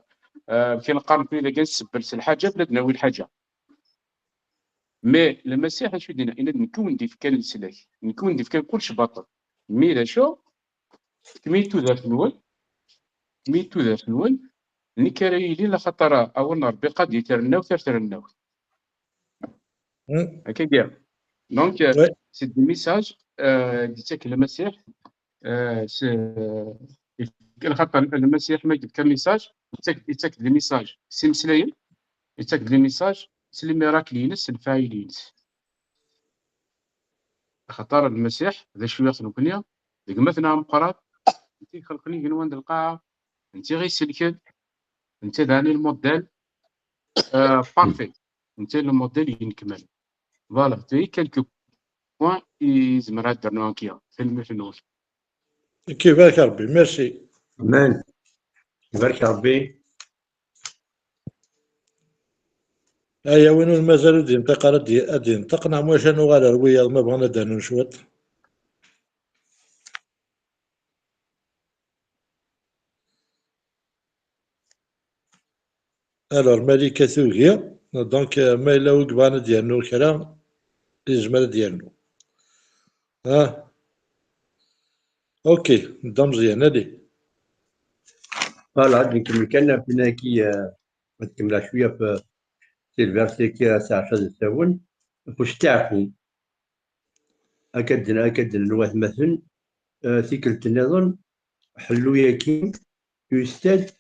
eh, amek i neqqar nekni dagi, ad nsebbel s lḥaǧa, bla ad nawi lḥaǧa. Mais Lmasiḥ acu i d-yenna? Yenna-d, nekk i wen-d-ifkan leslak, nekk i wen-d-ifkan kullec baṭel. Mi d acu? Fkem-iyi-d tudert-nwen, mi tudert-nwen, nekk ara yilin, axaṭer awal n Ṛebbi qad di trennawt ar trennawt. Akka i d-yerra. Donc, euh, c'est des messages, euh, d-yettak Lmasiḥ, euh, s-, lxaṭer Lmasiḥ ma yefka message, yettak, yettak-d les messages s imeslayen, yettak-d les messages s les miracles-ines, s lefɛayel-ines. Axaṭer Lmasiḥ d acu i aɣ-nekni, d gma-tneɣ ameqqran, netta i ixelqen igenwan d lqaɛa, netta i ɣ-iselken, netta d ɛni lmodèle, euh, parfait, netta i lmodèle yenekmal. Voilà, c'est quelques points i zemreɣ ad d-rnuɣ akka. Tanemmirt-nwen. Nekk ibarek Rebbi, merci. Amen. Ibarek Rebbi. Aya win ur mazal ur d-yenṭiq ara ad d-, ad d-yenṭeq, neɣ maca nuɣal ar wiyaḍ ma bɣan ad d-rnun cwiṭ. Alors, Malika tugi, donc, euh, ma yella wi yebɣan ad d-yernu kra, yezmer ad d-yernu. Ah. Ok, Dda Meẓyan, allez. Voilà, donc, comme le canapé qui, euh, ad kemmleɣ cwiya ɣef si lversi-agi, a Saɛid Sawen, ɣef usteɛfu. Akka d-, akka d-nnan watmaten, eh, tikkelt nniḍen, ḥellu-yagi yusa-d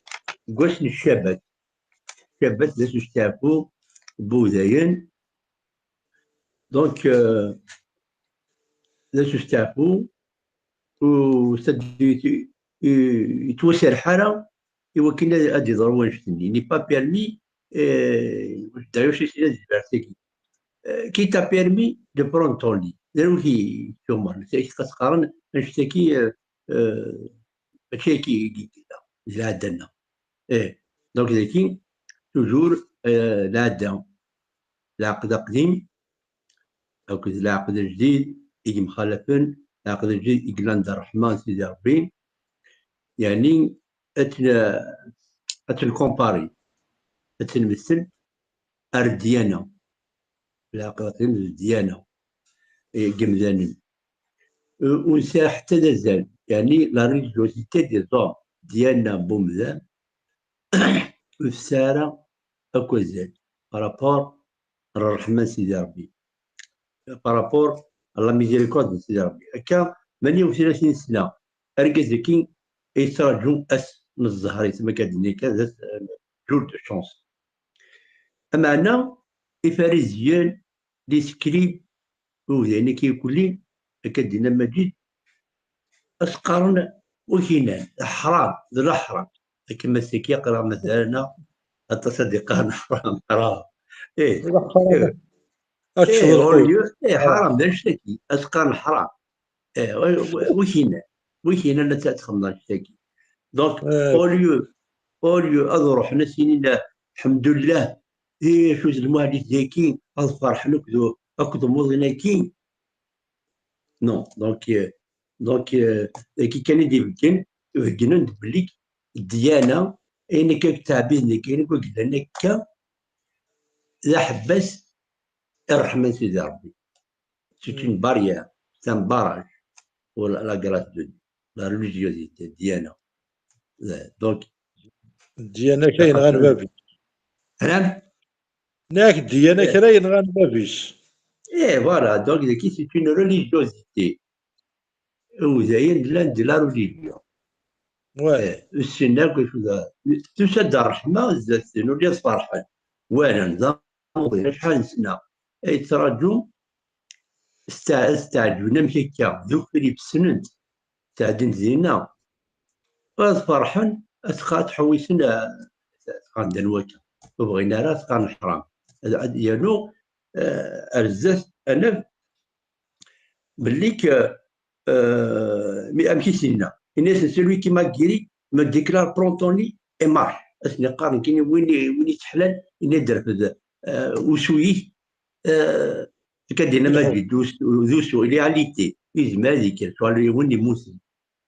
deg wass n Ccabat. Ccabat d ass usteɛfu n wudayen. Donc, eh, d ass usteɛfu, ur yettwaserreḥ ara i wakken ad, ad d-yeḍru wannect-nni. Il n'est pas permis, eh, d'ailleurs, c'est, c'est la liberté qui, eh, qui t'a permis de prendre ton lit. D acu i k-id-ssumren, d acu i k-qqaren, annect-agi, eh, eh, mačči akka i yella, d lɛada-nneɣ. Eh, donc, dagi, toujours, eh, lɛada, lɛaqed aqdim, akked lɛaqed ajdid i yemxalafen, lɛaqed ajdid i yellan d ṛṛeḥma n Sidi Ṛebbi, yeɛni ad ten-, ad ten-comparer, ad ten-nmettel ar ddyana, lɛaqed aqdim d ddyana, eh, n yemdanen. Eh, ur nesɛi ḥetta d azal, yeɛni la religiosité des hommes, ddyana n umdan, ur tesɛi ara akk azal par rapport ɣer ṛṛeḥma n Sidi Ṛebbi, par rapport à la miséricorde n Sidi Ṛebbi. Akka, mani ur tin asin ssneɣ, argaz-agi yettṛaǧu ass n zzher-is, ma akka d-nniɣ kan, d ass, euh, jour de chance. Ameɛna, Ifariziyen, les scribes, d ayen-agi kulli, akka d-yenna Maǧid, ad s-qqaren wakinan, ḥram, d leḥram. Akken ma s-, aql-aɣ mazal-aneɣ aṭas ad d-iqqaren ḥram, ḥram. Eh, eh, eh, ḥram, d annect-agi, ad s-qqaren ḥram. Eh, wa-, wa-, wakinan, wakinan ad t-, ad txedmeḍ annect-agi. Donc, au lieu, au lieu ad ruḥen ad s-inin, lḥemdullah, eh, acu d lmuɛjiza-agi, ad ferḥen akked, akked umuḍin-agi. Non, donc, euh, donc, euh, dagi kan i d-ibeggen, beggnen-d belli ddyana, ayen akka ttɛebbiden, ayen akka yellan akka, d aḥebbas i ṛṛeḥma n Sidi Ṛebbi. C'est une barrière, c'est un barrage pour la, la grâce de Dieu, la religiosité, ddyana. Euh, donc, ddyana kan yenɣan bab-is. Hein? Nekk ddyana kan yenɣan bab-is. Eh, voilà, donc, dagi, c'est une religiosité. Udayen llan de la religion. Ouais. Eh, ur ssinen akk acu d, tusa-d ṛṛeḥma zdat-sen, ur d-ferḥen. Walan, d amuḍin, acḥal n sna ay ttṛaǧun, sta-, steɛǧben amek akka, d ukrib ssnen-t, sɛeddan dinna. Ad ferḥen, ad tqa-, ad ttḥewwisen, eh, ad qqaren dan wakka. Ur bɣin ara ad qqaren ḥram. Ad, ad, yernu, eh, ar zdat, ad naf belli que, euh, mais amek i s-yenna? Yenna-yasen, celui qui m'a guéri me déclare prends ton lit et marche. Ad sen-yeqqar nekkini win i, win i tteḥlan, yenna-d rfed, euh, usu-ik, euh, akka d-yenna Maǧid, d usu, d usu, il est alité, yezmer ad yekker, tura win yemmuten.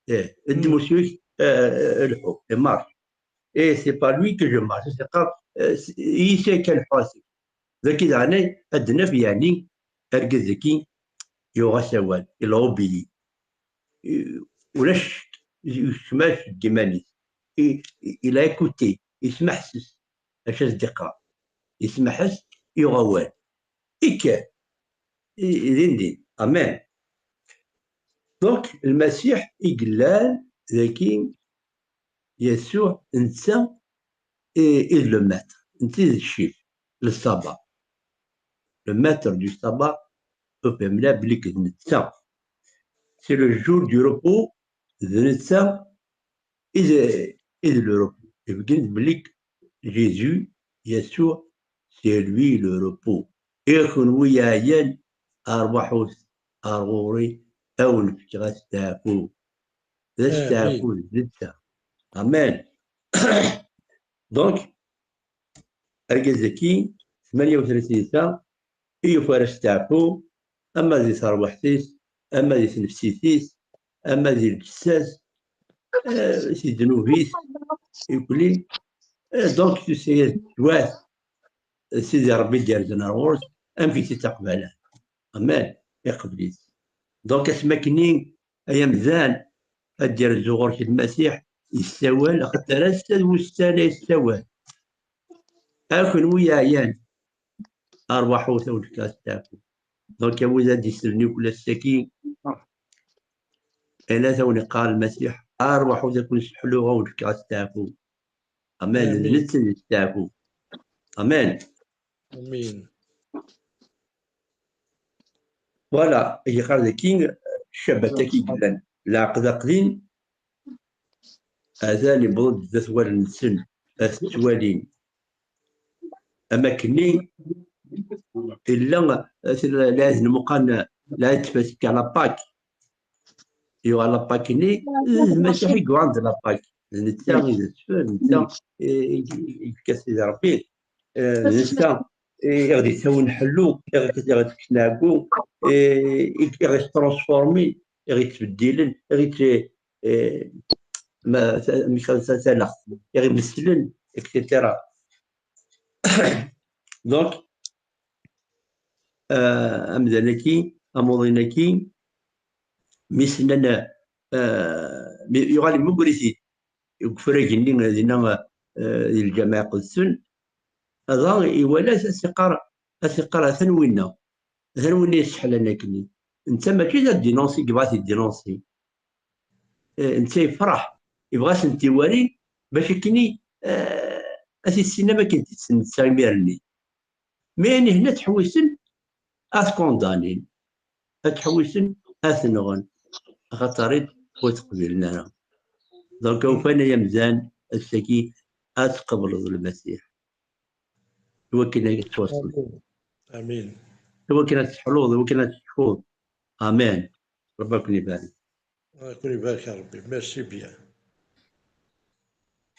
Eh, ddem usu-ik, euh, lḥu, et marche. Et c'est pas lui que je marche, c'est pas, euh, c'est, c'est quelle fois, c'est Dagi daɣen ad d-naf, yeɛni, argaz-agi yuɣ-as awal, il a obéi. Ulac, yekcem-as deg iman-is. il, il a écouté, yesmeḥses acu as-d-iqqar, yesmeḥses, yuɣ awal, ikker, i, i din din. Amen. Donc, Lmasiḥ i yellan dagi, Yasuɛ, netta i, i d le maître, netta i d ccif, le sabbat. Le maître du sabbat, ur fhimen ara belli d netta. C'est le jour du repos, d netta i d, i d le repos. Ibeggen belli Jésus, Yasuɛ, c'est lui le repos. I kunwi yeɛyan, arwaḥut ar ɣur-i, ad wen-fkeɣ asteɛfu. D asteɛfu d netta. Amen. Donc, argaz-agi, tmanya u tlatin sna, i yufa ara asteɛfu, ama di terwiḥt-is, ama di tnefsit-is, ama di lǧessa-s, eh, si ddnub-is, ikli. Eh, donc, tusa-yas ddwat, Sidi Ṛebbi d-yerzen ar ɣur-s, amek i tt-ittaqbal? Amen, iqbel-itt. Donc, asmi akken-nni, ay amdan, ad d-yerzu ɣur-k Lmasiḥ, yessawal, axaṭer ass-a d wussan ay yessawal. A kunwi yeɛyan, arwaḥut ad wen-fkeɣ asteɛfu. Donc, a wid ad d-isellen i uklas-agi, ala ad wen-iqqar Lmasiḥ, arwaḥut ad ken-sseḥluɣ, ad wen-fkeɣ asteɛfu. Amen. Amin. D netta i d asteɛfu. Amen. Amin. Voilà, yeqqar daki, ccabat-agi yellan leɛqed aqdim, atan yewweḍ-d zdat wallen-nsen, ad t-ttwalin. Am akkenni, illa, tella lɛid n Muqan, lɛid tfaska, la Pâque. Yuɣal la Pâque-nni, d Lmasiḥ i yuɣalen d la Pâque. D netta i d asfel, d netta i, i, i yefka Sidi Ṛebbi. Eh, d netta i ɣ-d-yettawin ḥellu, i ɣ-, i ɣ-d-yekksen ɛeggu, i, i, i ɣ-yettṛansfurmin, i ɣ-yettbeddilen, i ɣ-yett-, eh, ma, ta-, amek ara s-, s-, alaɣ, i ɣ-imesslen, et cetera. Donc, euh, amdan-agi, amuḍin-agi, mi s-nnan, euh, mi yuɣal yemmugger-it-id deg ufrag-nni dinna, euh, di lǧameɛ iqedsen, dɣa iwala-t, a s-iqqar, a s-iqqar, atan winna, atan winna yesseḥlan akkenni. Netta mačči d adinunsi i yebɣa ad t-idinunsi. Eh, netta yefṛeḥ, yebɣa ad tent-iwali, bac akkenni, eh, ad t-issin am akken t-issin netta imir-nni. Mi ayen ihenna ad t-ḥewwisen, ad t-kundanin. Ad t-ḥewwisen, ad t-nɣen. Axaṭer-it ur t-qbilen ara. Donc, a ufan ay amdan, ass-agi, ad tqebleḍ Lmasiḥ. I wakken ad tettwassneḍ. Amin. Amin. I wakken ad teḥluḍ, i wakken ad tecfuḍ. Amen. Ṛebbi ad ken-ibarek. Ad ken-ibarek Ṛebbi. Merci bien.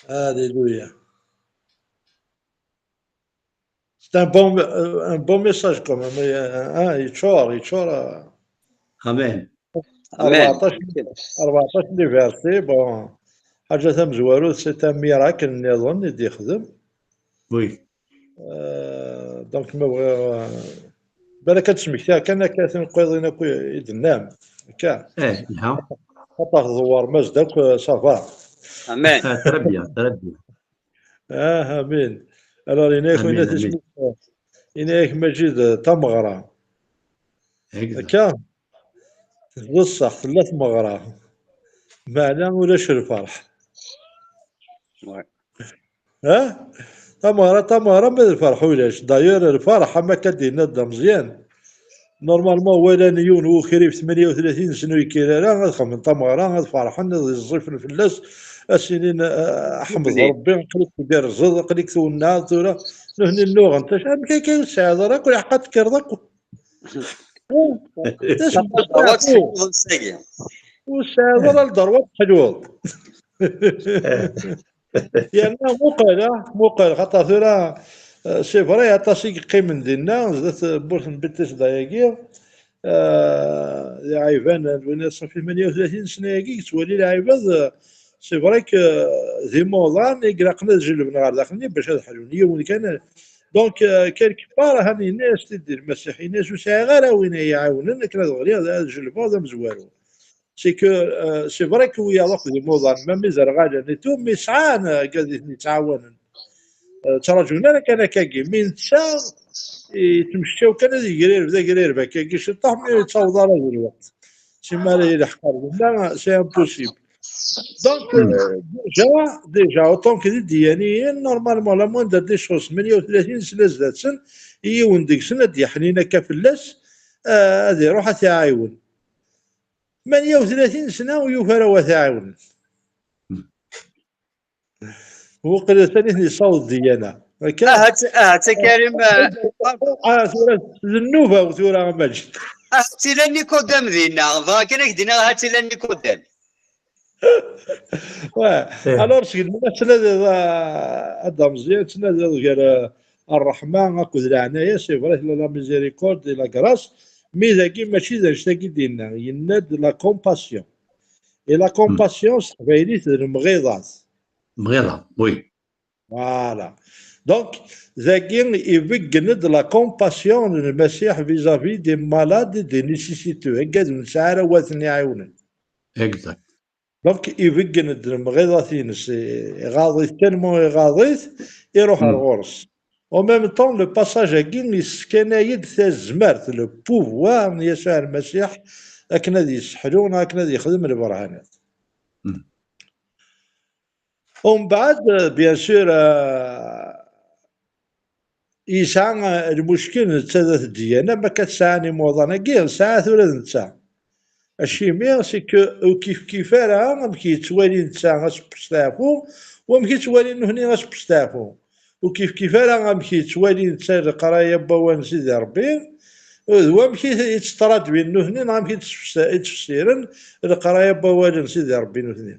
Alléluia. C'est un bon, euh, un bon message quand même. Hein, yeččur, yeččur, euh, Amen. Amen. Rbeɛṭac, rbeɛṭac n les versets, bon, ḥaǧa tamezwarut, c'est un miracle nniḍen i d-yexdem. Oui. Euh, donc, ma bɣiɣ, euh, balak ad d-smektiɣ kan akka tineqqiḍin akk i d-tennam. Akka. Eh, yelha. Xaṭer tḍewwrem-as-d akk, euh, ça va. Amen. Ah, très bien, très bien. Ah, amin. Alors, yenna-yak, amin, yenna-yak, amin. Yenna-yak mačči d tameɣra. Exact. Akka? D ṣṣeḥ, tella tmeɣra. Meɛna ulac lferḥ. Ouais. Ha? Tameɣra, tameɣra, ma d lferḥ ulac. D'ailleurs, lferḥ, am akka d-yenna Dda Meẓyan, normalement, walan yiwen n ukrib tmenya u tlatin sna ur yekkir ara, ad xedmen tameɣra, ad ferḥen, ad ẓẓifen fell-as, ad s-inin, eh, ḥmed Rebbi, aql-ik tgerrzeḍ, aql-ik twennɛeḍ tura. Nutni nnuɣen-t, amek akka ur tesɛiḍ ara akk lḥeqq ad tekkreḍ akk? Ur tesɛiḍ ara lderwa ad teḥluḍ. Yerna muqel, ah, muqel, xaṭer tura, euh, c'est vrai, aṭas i yeqqimen dinna, zdat tewwurt n Bethesda-agi, euh, d iɛiban, d win ṣafi tmenya u tlatin sna-agi, yettwali lɛibad, euh, c'est vrai que, euh, d imuḍan i ilaqen ad jellben ɣer daxel-nni bac ad ḥlun. Yiwen kan, donc, euh, quelque part, ahan yenna-yas-t-id i Lmasiḥ, yenna-yas, ur sɛiɣ ara win ay iɛawnen akken ad ɣliɣ, ad jellbeɣ d amezwaru. C'est que, euh, c'est vrai que wiyaḍ akk d imuḍan, même izerɣalen et tout, mais sɛan, euh, agad i ten-yettɛawanen. Euh, ttṛaǧun ara kan akkagi. Mi netta yettmecčaw kan ad yegrareb, d agrareb akkagi ciṭṭaḥ, mi ur yettaweḍ ara di lweqt. Si mi ara yelḥeq ar dinna, c'est impossible. Donc, euh, déjà, déjà, autant que d idiyaniyen, normalement, la moindre des choses, tmanya u tlatin sna zdat-sen, yiwen deg-sen ad d-yeḥnin akka fell-as, euh, ad iruḥ ad t-iɛiwen. Tmanya u tlatin sna ur yufi ara wa t-iɛiwnen. Waqila sani ten-yessaweḍ diyana. Akka? Ahat, ahat, a Karim, ah, ah, tura d nnuba-w tura, a Maǧid. Ahat ila Nikodem dinna, bɣa kan ad k-d-iniɣ ahat ila Nikodem. Ouais. Alors, seg melmi ad tnadiḍ, ah, a Dda Meẓyan, ad tnadiḍ gar, ah, ṛṛeḥma akked leɛnaya, c'est vrai, la, la miséricorde et la grâce, mais dagi mačči d annect-agi d-yenna, yenna-d la compassion. Et la compassion, s teqbaylit, d lemɣiḍat. Mɣiḍa, oui. Voilà. Donc, dagi ibeggen-d la compassion n Lmasiḥ vis-à-vis des malades et des nécessiteux. Agad ur nesɛi ara wa ten-iɛiwnen. Exact. Donc, ibeggen-d lemɣiḍat-ines, iɣaḍ-it, tellement iɣaḍ-it, iruḥ ar ɣur-s. En même temps, le passage-agi yeskanay-d tazmert, le pouvoir n Yasuɛ Lmasiḥ, akken ad yesseḥlu neɣ akken ad yexdem lberhanat. Umbeɛd, bien sûr, euh, yesɛa, euh, lmuckil netta d at ddiyana, ma akka tesɛan imuḍan-agi, tesɛa tura d netta. Acimi, c'est que ur kif kif ara amek yettwali netta asbusteɛfu, wamek yettwali nutni asbusteɛfu. Ur kif kif ara amek yettwali netta leqraya n wawal n Sidi Ṛebbi, d wamek i, i tt-ttṛadwin nutni, neɣ amek i tt-, i ttfessiren leqraya n wawal n Sidi Ṛebbi nutni.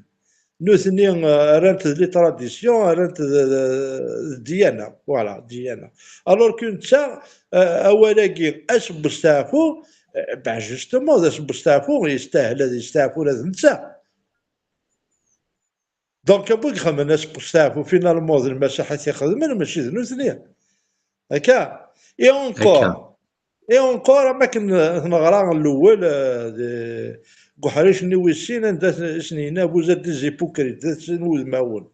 Nutni, euh, rran-t d les traditions, rran-t d, d, d ddiyana, voilà, ddiyana. Alors que netta, euh, awal-agi, asbusteɛfu, euh, ben justement, d asbusteɛfu, yestahel ad yesteɛfu ula d netta. Donc, a bu ixemmen asbusteɛfu, finalement, d Lmasiḥ i t-ixedmen, mačči d nutni. Akka. Et encore, et encore, am akken neɣra n lewwel, euh, de, deg uḥric-nni wis sin, anda i sen-yenna vous êtes des hypocrites, d sin wudmawen.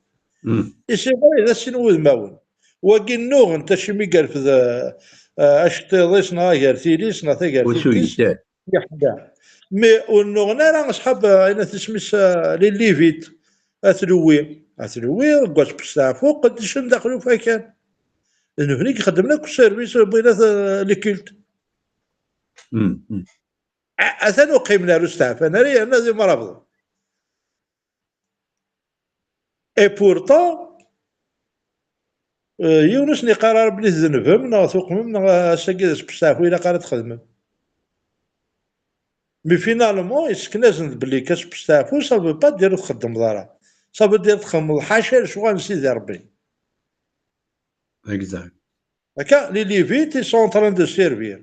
Et c'est vrai, d sin wudmawen. Wagi nnuɣen-t, acimi yerfed, euh, euh, aceṭṭiḍ-is, neɣ agertil-is, neɣ tagertilt-is, yeḥla. Mais ur nnuɣen ara asḥab, euh, ayen at isem-is, euh, les Lévites, at Lewwi. At Lewwi, deg wass n usteɛfu, qeddcen daxel ufakan. D nutni i ixeddmen akk service, wwin at, euh, les cultes. A-, atan ur qqimen ara, ur steɛfan ara, yerna d imrabḍen. Et pourtant, euh, yiwen ur sen-iqqar ara belli tdenbem, neɣ tuqmem, neɣ ass-agi d asbusteɛfu ilaq ara txedmem. Mais finalement, yessken-asen-d belli asbusteɛfu, ça veut pas dire ur txeddmeḍ ara. Ça veut dire txedmeḍ ḥaca lecɣal n Sidi Ṛebbi. Exact. Akka, les Lévites, ils sont en train de servir.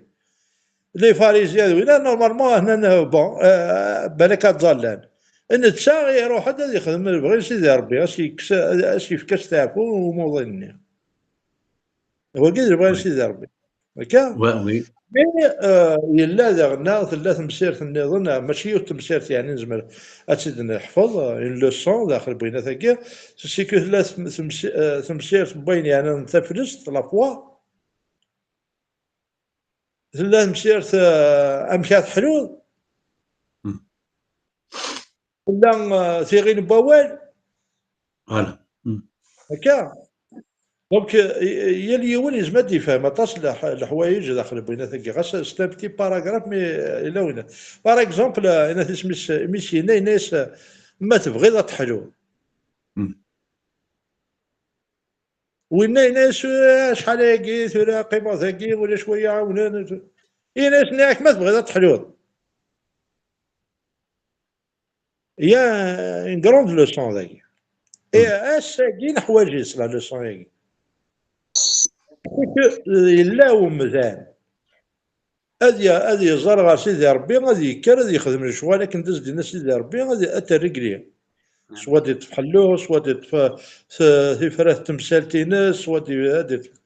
Les Pharisiens, d winna, normalement, hnan, bon, euh, balak ad ẓallan. Netta iruḥ-d ad yexdem lebɣi n Sidi Ṛebbi, ad s-yekkes, ad s-yefk asteɛfu i umuḍin-nni. Wagi d lebɣi n Sidi Ṛebbi. Akka? Mais, euh, yella daɣen, tella temsirt nniḍen, euh, mačči yiwet temsirt, yeɛni nezmer ad tt-id-neḥfeḍ, euh, une leçon daxel n winat-agi, c'est que tella tem-, temsi-, euh, temsirt n wayen yeɛnan taflest, la foi. Tella temsirt, euh, amek ara teḥluḍ. Tella, euh, tiɣin n wawal. Voilà. Akka. Donc, euh, y-, yal yiwen yezmer ad d-yefhem aṭas n leḥ-, leḥwayeǧ daxel n winat-agi. Ɣas c'est un petit paragraphe, mais, euh, yella winna. Par exemple, euh, yenna-t isem-is, mi s-yenna, yenna-yas, euh, ma tebɣiḍ ad teḥluḍ. Winna yenna-yas, "Eh, acḥal ayagi, tura qqimeɣ dagi, ulac wa yi-iɛawnen." Yenna-yas, "Nniɣ-ak ma tebɣiḍ ad teḥluḍ." Il y a une grande leçon dagi. Et ass-agi neḥwaǧ-itt, la leçon-agi. C'est que, euh, yella umdan. Ad y-, ad yeẓẓar ɣer Sidi Ṛebbi, ad yekker, ad yexdem lecɣal akken d as-d-yenna Sidi Ṛebbi, ad, ad t-régli. Soit ad yeṭṭef ḥellu, soit ad yeṭṭef, euh, t-, tifrat temsalt-ines, soit ad y-, ad yeṭṭef.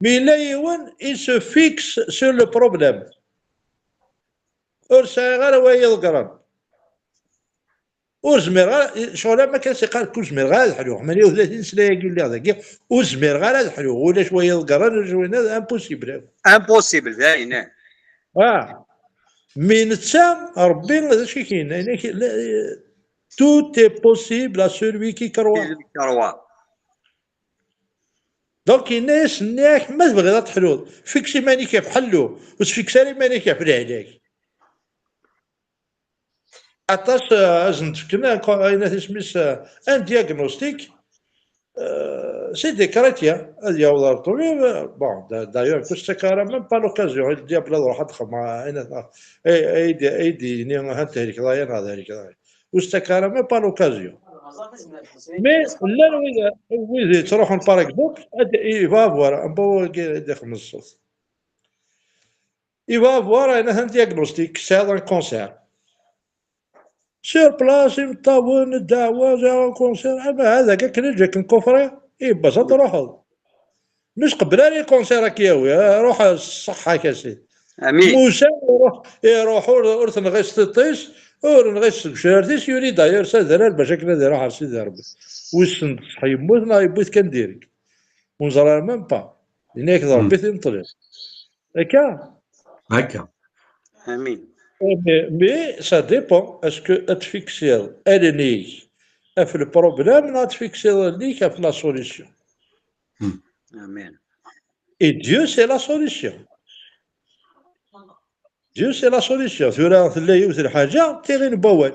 Mais yella yiwen, il se fixe sur le problème. Ur sɛiɣ ara wa yi-iḍeggren. Ur zmireɣ ara, ccɣel am akka s-iqqar, ur zmireɣ ara ad ḥluɣ. Mani u tlatin sna-agi lliɣ dagi, ur zmireɣ ara ad ḥluɣ. Ulac wa iḍeggren, ulac winna, impossible. Impossible, d ayen, eh. Ah. Mi netta, Ṛebbi, d acu i k-yenna? Yenna-k, la, tout est possible à celui qui croit. Qui croit. Donc, yenna-yas, nniɣ-ak, ma tebɣiḍ ad teḥluḍ, fiks iman-ik ɣef ḥellu, ur tfiks ara iman-ik ɣef lehlak. Aṭas, euh, ad sen-d-fken, ayen at isem-is, euh, un diagnostic, euh, c'est des chrétiens, ad yaweḍ ar ṭṭbib, euh, bon, da-, d'ailleurs, ur s-ttak ara même pas l'occasion, i le diable ad ruḥ ad xedmeɣ, ayen at, ay, ay d-, ay d-yini, ha tehlikeḍ aya neɣ thelkeḍ aya. Ur s-ttak ara même pas l'occasion. Mais llan wid, wid yettruḥun, par exemple, ad, il va avoir, am wagi i d-ixemmeṣṣet. Il va avoir un, un diagnostic, c'est un cancer. Sur place, imeṭṭawen, ddeɛwa, j'ai un cancer. Ama hada akken ǧaken kufri, i bas ad truḥeḍ. Mi tqebbel ara i cancer ad k-yawi, ruḥ s ṣṣeḥḥa-k a sidi. Amin. Musa iruḥ, iruḥ ur, ur t-nɣi s tiṭ-is, ur nɣi s tgecrar-is, yuli d'ailleurs s adrar bac akken ad iruḥ ar Sidi Ṛebbi. Wissen ṣṣeḥ yemmut neɣ yewwi-t kan direct. Ur neẓri ara même pas. Yenna-yak d Ṛebbi i t-imeṭṭlen. Akka? Akka. Amin. Mais, mais ça dépend. Est-ce que ad tfiksiḍ allen-ik ɣef le problème neɣ ad tfiksiḍ allen-ik ɣef la solution? Amin. Et Dieu, c'est la solution. Dieu, c'est la solution. Tura tella yiwet lḥaǧa, tiɣin n wawal.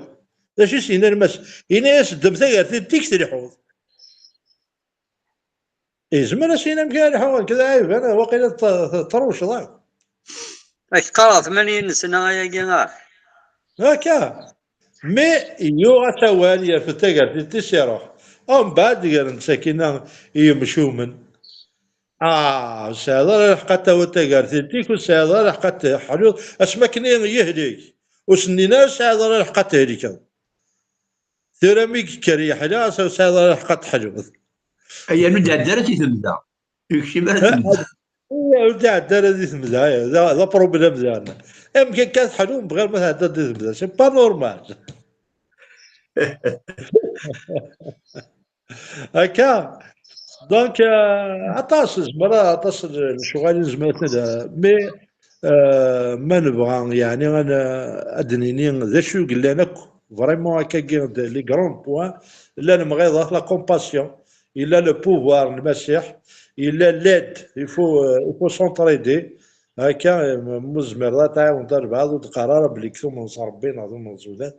D acu i s-yenna Lmasiḥ? Yenna-yas, ddem tagertilt-ik, telḥuḍ. Yezmer ad s-yini amek ara lḥuɣ nekk d aɛiban, waqila t-, t-, tṛewceḍ akk. Ak qqareɣ tmanyin n sna ayagi, ah. Akka. Mais yuɣ-as awal, yerfed tagertilt-is, iruḥ. Umbeɛd gren-d sakina i yemcumen. Ah, ur tesɛiḍ ara lḥeqq ad tawiḍ tagertilt-ik, ur tesɛiḍ ara lḥeqq ad teḥluḍ, asmi akken i yehlik. Ur s-nnin ara ur tesɛiḍ ara lḥeqq ad tehlikeḍ. Tura mi yekker yeḥla, ur tesɛiḍ ara lḥeqq ad teḥluḍ. Aya ur d-iɛedda ara si temda. Yekcim ara temda. Ur d-iɛedda ara di temda, aya, d, d apṛublem daɣen. Amek akka teḥlum bɣir ma tɛeddaḍ di temda? C'est pas normal. Akka. Donc, euh, aṭas, zemreɣ, aṭas n lecɣal i nezmer ad t-, mais, euh, ma nebɣa, yeɛni, ad n-, ad d-nini d acu i yellan akk, vraiment, akkagi, d les grands points, llan lemɣiḍat, la compassion, il a le pouvoir n Lmasiḥ, il a l'aide, il faut, euh, il faut s'entraider. Akka, euh, ma tzemreḍ ad tɛiwneḍ albaɛḍ, ur d-qqar ara belli tumneḍ s Ṛebbi neɣ tumneḍ s udan.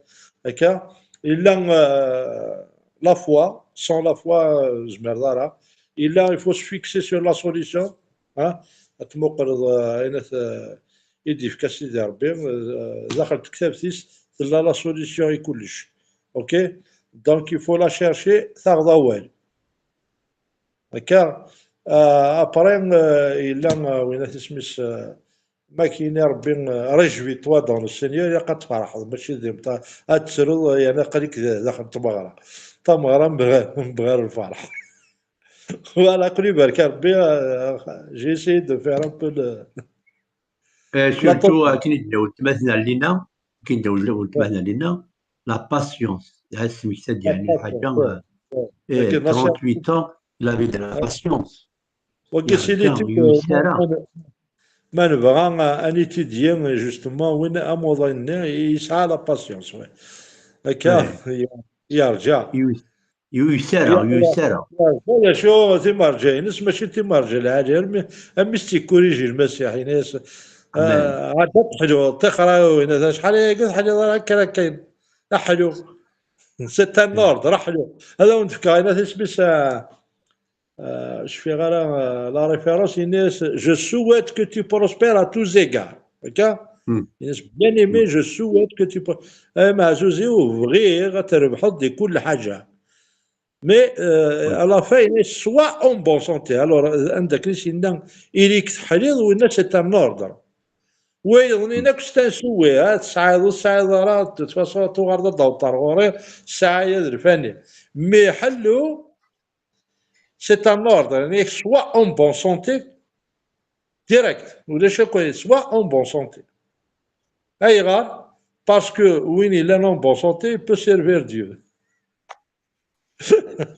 Akka, illa, euh, la foi, sans la foi, euh, ur tzemreḍ ara. Illa, il faut se fixer sur la solution, hein? Ad tmuqleḍ, euh, ayen at, euh, i d-yefka Sidi Ṛebbi, euh, daxel tektabt-is, tella la solution i kullec. Ok? Donc, il faut la chercher, taɣeḍ awal. Akka, euh, après, euh, illa, euh, win at isem-is, euh, ma k-yini Ṛebbi, euh, réjouis-toi dans le Seigneur, ilaq ad tferḥeḍ, mačči d imṭa-, ad tettruḍ, euh, yerna aql-ik d-, daxel n tmeɣra. Tameɣra mebɣir, mebɣir lferḥ. Voilà, aql-i barka Ṛebbi, euh, j'ai essayé de faire un peu le, euh, la surtout, euh, akken i d-tenna weltma-tneɣ Lina, akken i d-tenna weltma-tneɣ Lina, la patience. Tesmekta-d, la patience, yeɛni, lḥaǧa, ouais, euh, ouais. Eh, trente-huit ans, il avait de la patience. Wagi, c'est l'étude, euh, ma, ma nebɣa, euh, ad nitidyi, justement, win amuḍin-nni yesɛa la patience, ouais. Akka, yerǧa. Ur yuyes ara, ur yuyes ara. Yerǧa, d acu, timerǧa-ines mačči d timerǧa lɛali, armi, armi s-tikkuriji Lmasiḥ, yenna-yas, ah, ɛad ad teḥluḍ, tixraw, yenna-yas, acḥal ayagi teḥliḍ ara akka, akka. Aḥlu. C'est un ordre, aḥlu. Ad awen-d-fkeɣ ayen at isem-is, euh, euh, cfiɣ ara, euh, la référence, yenna-yas, je souhaite que tu prospères à tous égards. Akka? Yenna-yas, bien aimé, je souhaite que tu pro-, ay ameɛzuz-iw, bɣiɣ ad trebḥeḍ di kul ḥaǧa. Mais, euh, à la fin, yenna-yas, sois en bonne santé. Alors, euh, anda akken i s-yenna, ili-k teḥliḍ, winna, c'est un ordre. Wayeḍ-nni akk s tansuwi, ha, tesɛiḍ, ur tesɛiḍ ara, de toute façon, tuɣaleḍ ad d-taweḍ ɣur-i, ssaɛa-ya d lfani. Mais ḥellu, c'est un ordre, yani, soit en bonne santé, direct, ulac akk, soit en bonne santé. Ayɣer? Parce que win yellan en bonne santé, il peut servir Dieu.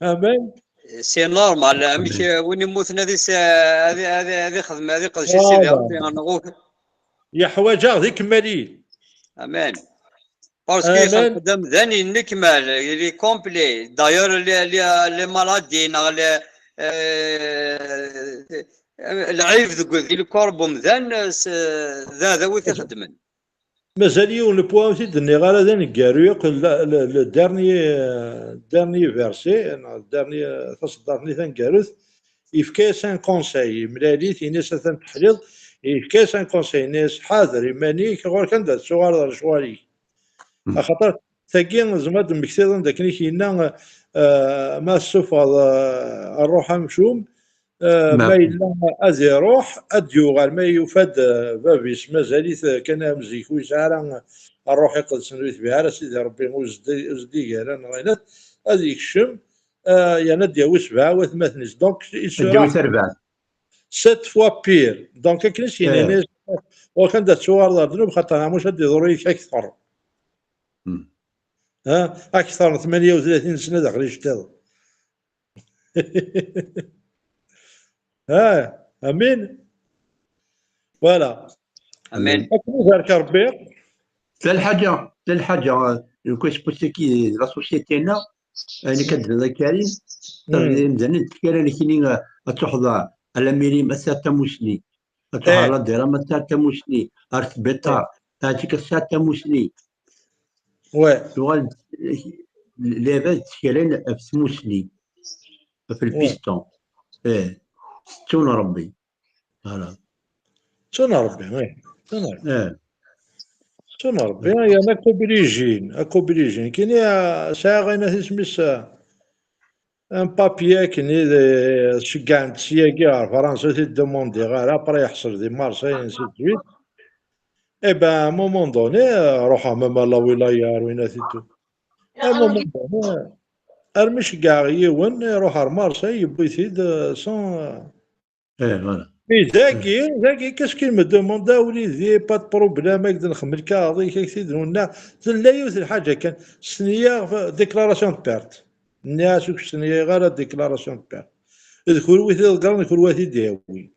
Amen. C'est normal, amek, euh, win immuten ad is-, ad, ad, ad ixdem, ad iqdec i Sidi Ṛebbi, neɣ ur- Yeḥwaǧ-aɣ d ikemmaliyen. Amen. Parce que ixelq-d amdan yennekmal, il est complet. D'ailleurs, les, les, les maladies, neɣ les, euh, lɛib deg, di lkor n umdan, s-, d aɛdaw i t-ixeddmen. Mazal yiwen le point ur t-id-nniɣ ara d aneggaru yakk le, le, le dernier, euh, dernier verset, neɣ le dernier, euh, taṣeddart-nni taneggarut, yefka-yas un conseil, yemlal-it, yenna-yas atan teḥliḍ, yefka-yas un conseil, yenna-yas ḥader iman-ik, ɣur-k anda tettuɣaleḍ ar lecɣal-ik. Axaṭer tagi tzemreḍ ad d-temmektiḍ anda akken i k-yenna, euh, ma tessufɣeḍ, euh, ṛṛuḥ amcum, Eh, ma yella ad iruḥ, ad d-yuɣal, ma yufa-d, eh, bab-is mazal-it, eh, kan am zik, ur yesɛi ara, eh, ṛṛuḥ iqedsen, ur yetbiɛ ara Sidi Ṛebbi, ur zeddi-, ur zeddig ara, neɣ ayen, ad yekcem, eh, yerna ad d-yawi sebɛa watmaten-is. Donc, il sera sept fois pire. Donc, akken i s-yenna, ɣur-k anda tettuɣaleḍ ɣer ddnub, xaṭer ɛmuc ad d-iḍru yik akteṛ. Ha? Akteṛ n tmanya u tlatin sna daxel iceṭṭiḍen. Ah, amin. Voilà. Amin. Akken ibarek Ṛebbi. Tella lḥaǧa, tella lḥaǧa, euh, le côté politique de la société-nneɣ, ayen akka d-tenniḍ a Karim, imdanen ttkal amek-nni, euh, ad truḥeḍ, euh, à la mairie, ma tesɛiḍ tamusni, ad truḥeḍ à la DERA, ma tesɛiḍ tamusni, ar sbiṭar, teɛǧik ad tesɛiḍ tamusni. Ouais. Tuɣal lɛibad ttkalen ɣef tmusni, ɣef lpiston. Eh, tettun Ṛebbi. Voilà. Tettun Ṛebbi, eh. Tettun Ṛebbi. Eh. Tettun Ṛebbi, yerna ak obligin, ak obligin. Kini, ah, sɛiɣ ayen at isem-is, ah, un papier akken i d-, ceggɛen-t syagi ɣer Fransa, ur t-id-demandiɣ ara, après yeḥṣel di Marseille, ainsi de suite. Eh ben, à un moment donné, euh, ruḥeɣ même à la wilaya, ar winat et tout. À un moment donné, armi ceggɛeɣ yiwen, iruḥ ar Marseille, yewwi-t-id, euh, sans, euh, Eh, voilà. Mais dagi, dagi, qu'est-ce qu'il me demande? Ah, وليدي, pas de problème, ak-d-nxemmel lkaɣeḍ-ik, ak-t-id-nunna. Tella yiwet lḥaǧa kan, stenyaɣ déclaration de perte. Nniɣ-as ur k-stenyayeɣ ara déclaration de perte. D kunwi i t-iḍeggren, d kunwi ad t-id-yawi.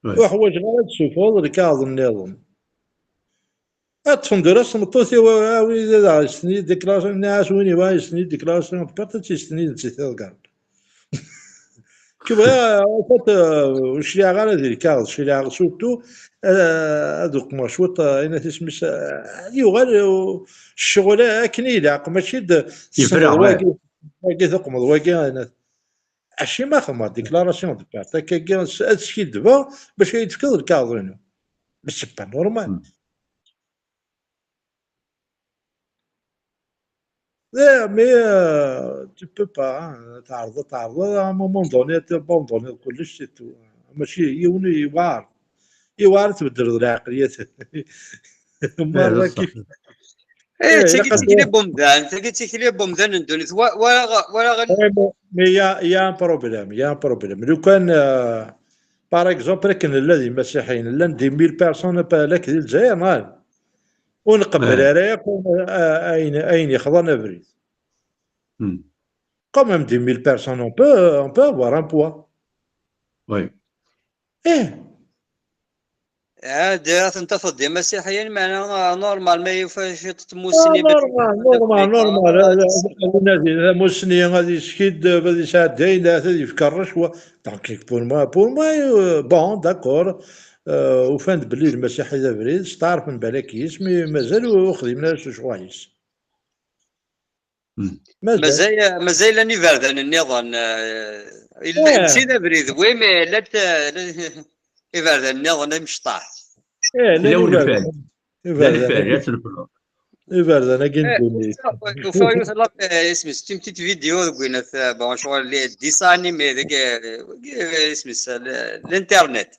Ur ḥwaǧeɣ ara ad d-tessufɣeḍ lkaɣeḍ nniḍen. Ad ṭṭfen tura s tmeṭṭut-iw, a wid ad aɣ-yestenyi déclaration, nniɣ-as win yebɣa yestenyi déclaration de perte, ad tt-yestenyi d nettat i iḍeggren. Kif bɣiɣ, en fait, euh, ur cliɛeɣ ara di lkaɣeḍ, cliɛeɣ surtout, euh, ad uqmeɣ cwiṭ, euh, ayen at isem-is, euh, ad yuɣal, euh, ccɣel akken i ilaq, mačči d tessneḍ wagi, wagi tuqmeḍ wagi, ayen at-, acimi ma xedmeɣ déclaration de perte, akkagi ad s-, ad skiddbeɣ bac ad yi-d-tefkeḍ lkaɣeḍ-inu. Mais c'est pas normal. Eh, mais, euh, tu peux pas, hein. Tɛerḍeḍ, tɛerḍeḍ, à un moment donné, tebanduniḍ kullec, c'est tout. Mačči yiwen yewɛer. Yewɛer tbeddleḍ lɛeqliyat. Merra kif. Eh, tagi d tikli n wemdan, tagi d tikli n wemdan n ddunit. Wa-, walaɣ, walaɣ. Eh, mais, mais il y a, il y a un problème, il y a un problème. Lukan, euh, par exemple, akken nella d imasiḥiyen, llan dix mille personnes, pa-, lak di Lezzayer, neɣ? Ur nqebbel ara yakk, a-, ayen, ayen yexḍan abrid. Quand même dix mille personnes, on peut, on peut avoir un poids. Oui. Eh. Ad, ad ten-tafeḍ d imasiḥiyen, meɛna, ah, normal, ma yufa ciṭ tmussni. Ah, normal, normal, normal. Ah, ah, ah, tamussni ad yeskiddeb, ad yesɛeddi ayen, ad yefk ṛṛecwa. Donc, pour moi, pour moi, euh, bon, d'accord. Euh, ufan-d belli d lmasiḥi d abrid, steɛṛfen balak yis, mais mazal ur xdimen ara s lecɣal-is. Mazal. Mazal, mazal llan iberdan nniḍen, eh, il-, eh, mačči d abrid, oui, mais llant, eh, iberdan nniḍen imecṭaḥ. Eh, llan iberdan. Iberdan-agi n ddunit. Ufiɣ yiwet la, eh, isem-is, une petite vidéo deg winat, eh, bon, ccɣel, les dessins animés, deg, eh, isem-is, eh, l'internet.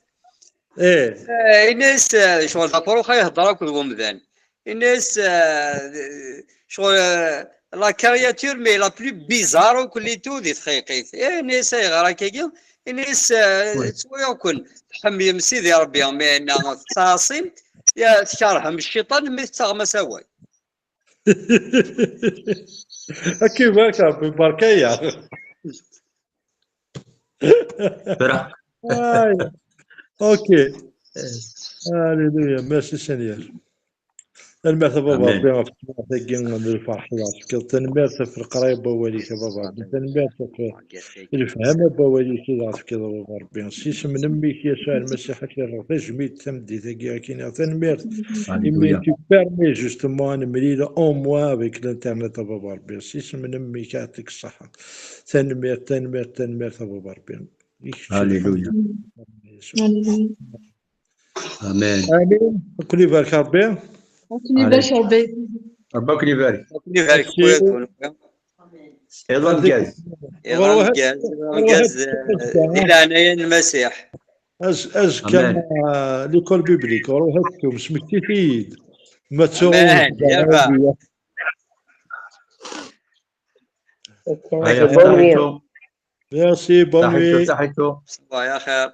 Eh. Eh, ini-as, eh, ccɣel d apruxa ihedder akked wemdan. Ini-as, eh, ccɣel, eh, la créature, mais la plus bizarre akk li tout di txeyqit. Eh, ini-as, ayɣer akkagi? Ini-as, eh, ttwaliɣ-ken tḥemmlem Sidi Ṛebbi, meɛna tettɛaṣim, ya, tkeṛhem cciṭan, mi tettaɣem-as awal. Ad k-ibarek Rebbi, barka-ya. Tura. Ay. Ok. Alléluia. Merci Seigneur. Tanemmirt a Baba Amen. Rebbi ɣef tmurt-agi n lferḥ i ɣ-tefkiḍ. Tanemmirt ɣef leqraya n wawal-ik a Baba Rebbi. Tanemmirt ɣef lefhama n wawal-ik i ɣ-tefkiḍ a Baba Rebbi. S yisem n mmi-k Yasuɛ Lmasiḥ ad k-rreɣ tajmilt tameddit-agi ad k-iniɣ tanemmirt. Imi Alléluia. tu permets justement ad nemlil au moins avec l'internet a Baba Rebbi. S yisem n mmi-k ad k-ṣṣeḥḥa. Tanemmirt, tanemmirt, tanemmirt a Baba Rebbi. I kečč Alléluia. lḥemd. Alléluia. Amen. Amin. Ad ken-ibarek Rebbi. Ad ken-ibarek Rebbi. Rebbi ad ken-ibarek. Ad ken-ibarek Merci. Xwetun. Iḍ ameggaz. Iḍ ameggaz, iḍ ameggaz, eh, di leɛnaya n Lmasiḥ. Az- Azekka Amen. ma l'école biblique, ruḥ ad tum, smektit-iyi-d. Ma ttuɣ Amen. Yaba. Aya, Bonne nuit. صحيتو. Merci, bonne صحيتو، nuit. صحيتو. Ṣebbaḥ ya xir.